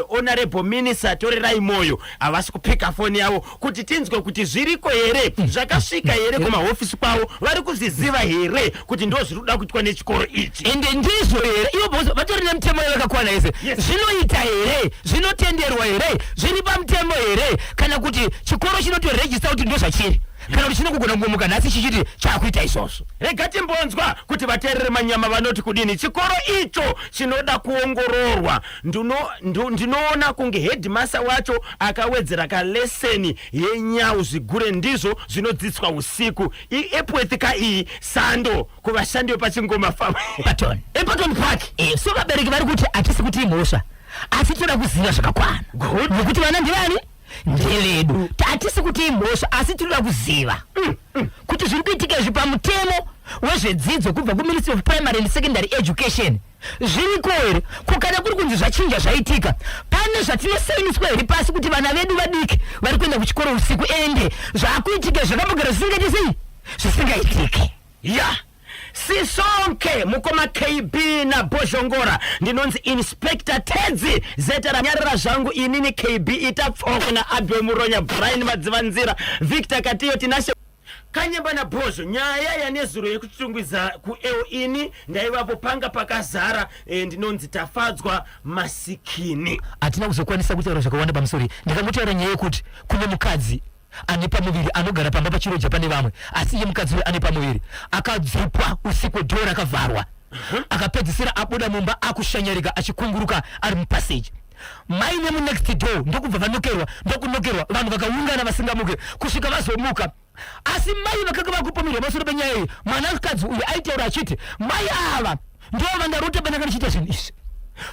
Honorable Minister Torerai Moyo, havasi kupeka foni yavo kuti tinzwe kuti zviriko here, zvakasvika here kumahofisi kwavo, vari kuzviziva here kuti ndo zviri kuda kuitwa nechikoro ichi. Ende ndizvo here ivo? Because vatori nemutemo yavakakwana yese. Zvinoita here? Zvinotenderwa here? Zviri pamutemo here? Kana kuti chikoro chinotorejista kuti ndo zvachiri, kana kuti chinokugona kungomuka nhasi chichiti chakuita izvozvo? Rega timbonzwa kuti vateereri manyama vanoti kudini. Chikoro icho chinoda kuongororwa. Ndinoona kunge headmaster wacho akawedzera kaleseni yenyau. Zvigure ndizvo zvinodzidziswa usiku. IEpworth ka iyi. Sando kuvashandi vepachingoma farm. Paton Epaton Park. So vabereki vari kuti hatisi kuti imhosva, asi toda kuziva zvakakwana, nekuti vana ndivani? Ndevedu. Hatisi kuti imhosva, asi tinoda kuziva kuti zviri kuitika izvi pamutemo wezvedzidzo kubva kuMinistry of Primary and Secondary Education zviriko here? Ko kana kuri kunzi zvachinja, zvaitika, pane zvatinosayiniswa here pasi kuti vana vedu vadiki vari kuenda kuchikoro usiku? Ende zvaakuitika zvakambogara zvisingaiti sei? Zvisingaitike. Ya, sisonke mukoma KB naBhozhongora, ndinonzi Inspector Tedzi zeta ranyarara zvangu inini. KB ita pfoko naAbel Muronya, Brian Madzivanzira, Victor Katiyo, Tinashe Kanyemba naBhozho. Nyaya yanezuro yekuchitungwiza kueo, ini ndaivapo, panga pakazara. Ndinonzi Tafadzwa Masikini. Hatina kuzokwanisa kutaura zvakawanda pamusoro. Ndikangotaura nyaya yekuti kune mukadzi ane pamuviri anogara pamba pachiroja pane vamwe, asi iye mukadzi uyu ane pamuviri akadzipwa usiku, dhoo rakavharwa, akapedzisira abuda mumba akushanyarika achikunguruka ari mupassage. Mai nemunext door ndokubva vanokerwa, ndokunokerwa, vanhu vakaungana vasingamuke kusvika vazomuka. Asi mai vakanga vakupomerwa pamusoro penyaya iyi, mwanakadzi uyu aitaura achiti mai ava ndo vandarota pananga ndichiita zvinhu izvi.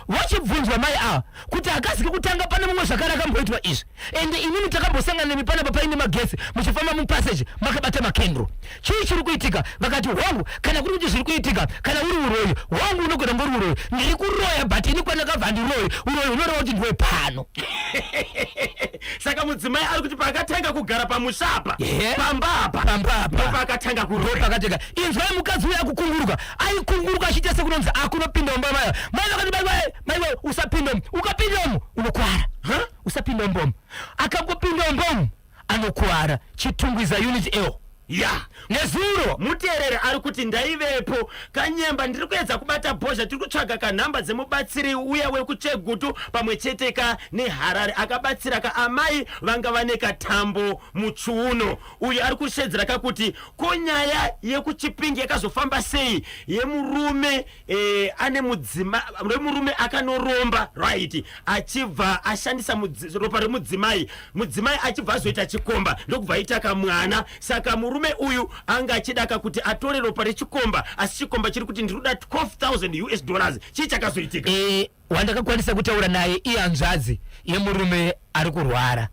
Vachibvunzwa mai ava kuti hakazi kekutanga, pane mumwe zvakare akamboitwa izvi, ende inini takambosangana nemi panapa paine magetsi muchifamba mupassage makabata makendro, chii chiri kuitika? Vakati hongu, kana kuri kuti zviri kuitika, kana uri uroyi, hongu, unogona ngori uroyi, ndiri kuroya, but ini kwandakabva handiroyi. Uroyi hunoreva kuti ndiwe pano. Saka mudzimai ari kuti paakatanga kugara pamusha apa, pamba apa, pamba apa, ndopaakatanga kuroya. Ndopakatanga. Inzwai mukadzi uyu akukunguruka, aikunguruka achiita sekunonzi akunopinda mumba mayo. Mai vakati, "Mai mai mai, usapinda umu, ukapinda umu unokwara." Usapinda umbomu. Akangopinda umbomu anokwara. Chitungwiza Unit L. Nezuro. Muteereri ari kuti ndaivepo. Kanyemba, ndiri kuedza kubata Bhozha. Tiri kutsvaga kanhamba dzemubatsiri uya wekuChegutu pamwe chete ka neHarare akabatsira kaamai vanga vane katambo muchiuno. Uyu ari kushedzera kakuti ko nyaya yekuChipingi yakazofamba sei yemurume ane mudzima, remurume akanoromba, right, achibva ashandisa ropa remudzimai, mudzimai achibva azoita chikomba, ndokubva aita kamwana? Saka murume uyu anga achida kuti atore ropa rechikomba, asi chikomba chiri kuti ndiri kuda 12,000 US dollars. Chii chakazoitika? Wandakakwanisa kutaura naye ihanzvadzi yemurume ari kurwara,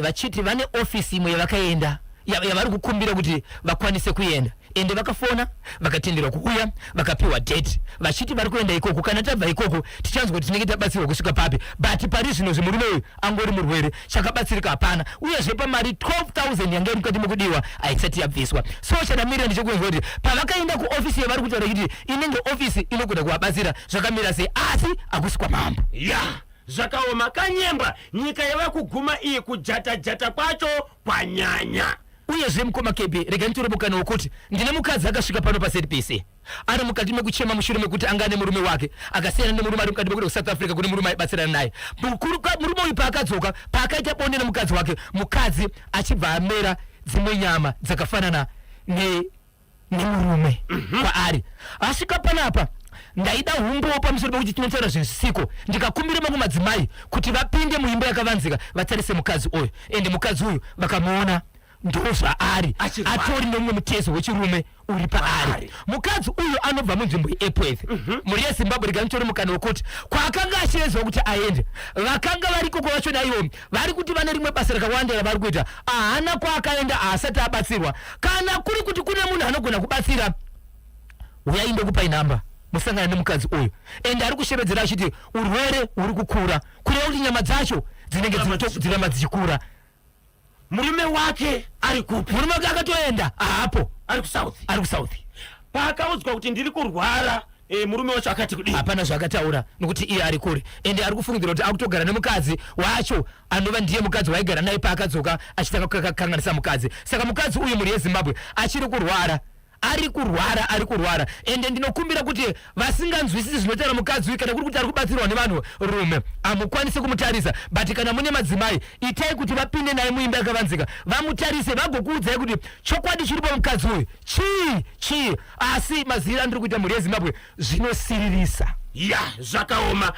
vachiti vane ofisi imwe yavakaenda yavari kukumbira kuti vakwanise kuenda, ende vakafona vakatenderwa kuuya, vakapiwa date, vachiti vari kuenda ikoko. Kana tabva ikoko tichanzwa kuti tinenge tabatsirwa kusvika papi, but pari zvino zvemurume uyu angori murwere, chakabatsirika hapana. Uyezve pamari 12,000 yanga iri mukati mekudiwa haisati yabviswa. So chandamirira ndechekuenzwa kuti pavakaenda kuofisi yavari kutaura kuti inenge ofisi inogona kuvabatsira zvakamira sei, asi hakusi kwamambo. Ya, zvakaoma Kanyemba. Nyika yava kuguma iyi, kujata jata kwacho kwanyanya. Uyezve mukoma KB, rega nditore mukana wekuti ndine mukadzi akasvika pano paZBC ari mukati mekuchema mushure mekuti anga ane murume wake, akasiyana nemurume, ari mukati mekuenda kuSouth Africa kune murume aibatsirana naye. Murume uyu paakadzoka, paakaita bonde nemukadzi wake, mukadzi achibva amera dzimwe nyama dzakafanana nemurume kwaari. Asvika panapa, ndaida humbowo pamusoro pekuti tinotaura zvinhu zvisiko. Ndikakumbira mamwe madzimai kuti vapinde muimba yakavanzika vatarise mukadzi uyu, ende mukadzi uyu vakamuona ndo zvaari. Achirwara. Atori nemumwe mutezo wechirume uri paari. Mukadzi uyu anobva munzvimbo yeEpworth. Mhuri yeZimbabwe, rega nditore mukana wekuti kwaakanga achirezwa kuti aende, vakanga variko kwavachona ivo vari kuti vane rimwe basa rakawanda ravari kuita. Haana kwaakaenda, haasati abatsirwa. Kana kuri kuti kune munhu anogona kubatsira, uyai ndokupai nhamba musangana nemukadzi uyu. Ende ari kushevedzera achiti urwere huri kukura, kureva kuti nyama dzacho dzinenge Dziramba dziramba dzichikura. Murume wake ari kupi? Murume wake akatoenda, haapo. Ari kuSouth? Ari kuSouth. Paakaudzwa kuti ndiri kurwara, murume wacho akati kudii? Hapana zvaakataura, nokuti iye ari kure, ende ari kufungidzira kuti akutogara nemukadzi wacho, anova ndiye mukadzi waigara naye paakadzoka achitanga kukanganisa mukadzi. Saka mukadzi uyu, mhuri yeZimbabwe, achiri kurwara, ari kurwara, ari kurwara. Ende ndinokumbira kuti vasinganzwisisi zvinotaura mukadzi uyu, kana kuri kuti ari kubatsirwa nevanhu rume, hamukwanisi kumutarisa, but kana mune madzimai, itai kuti vapinde naye muimba yakavanzika, vamutarise, vagokuudzai kuti chokwadi chiri pamukadzi uyu chii chii. Asi maziviro andiri kuita, mhuri yeZimbabwe, zvinosiririsa. Ya, zvakaoma.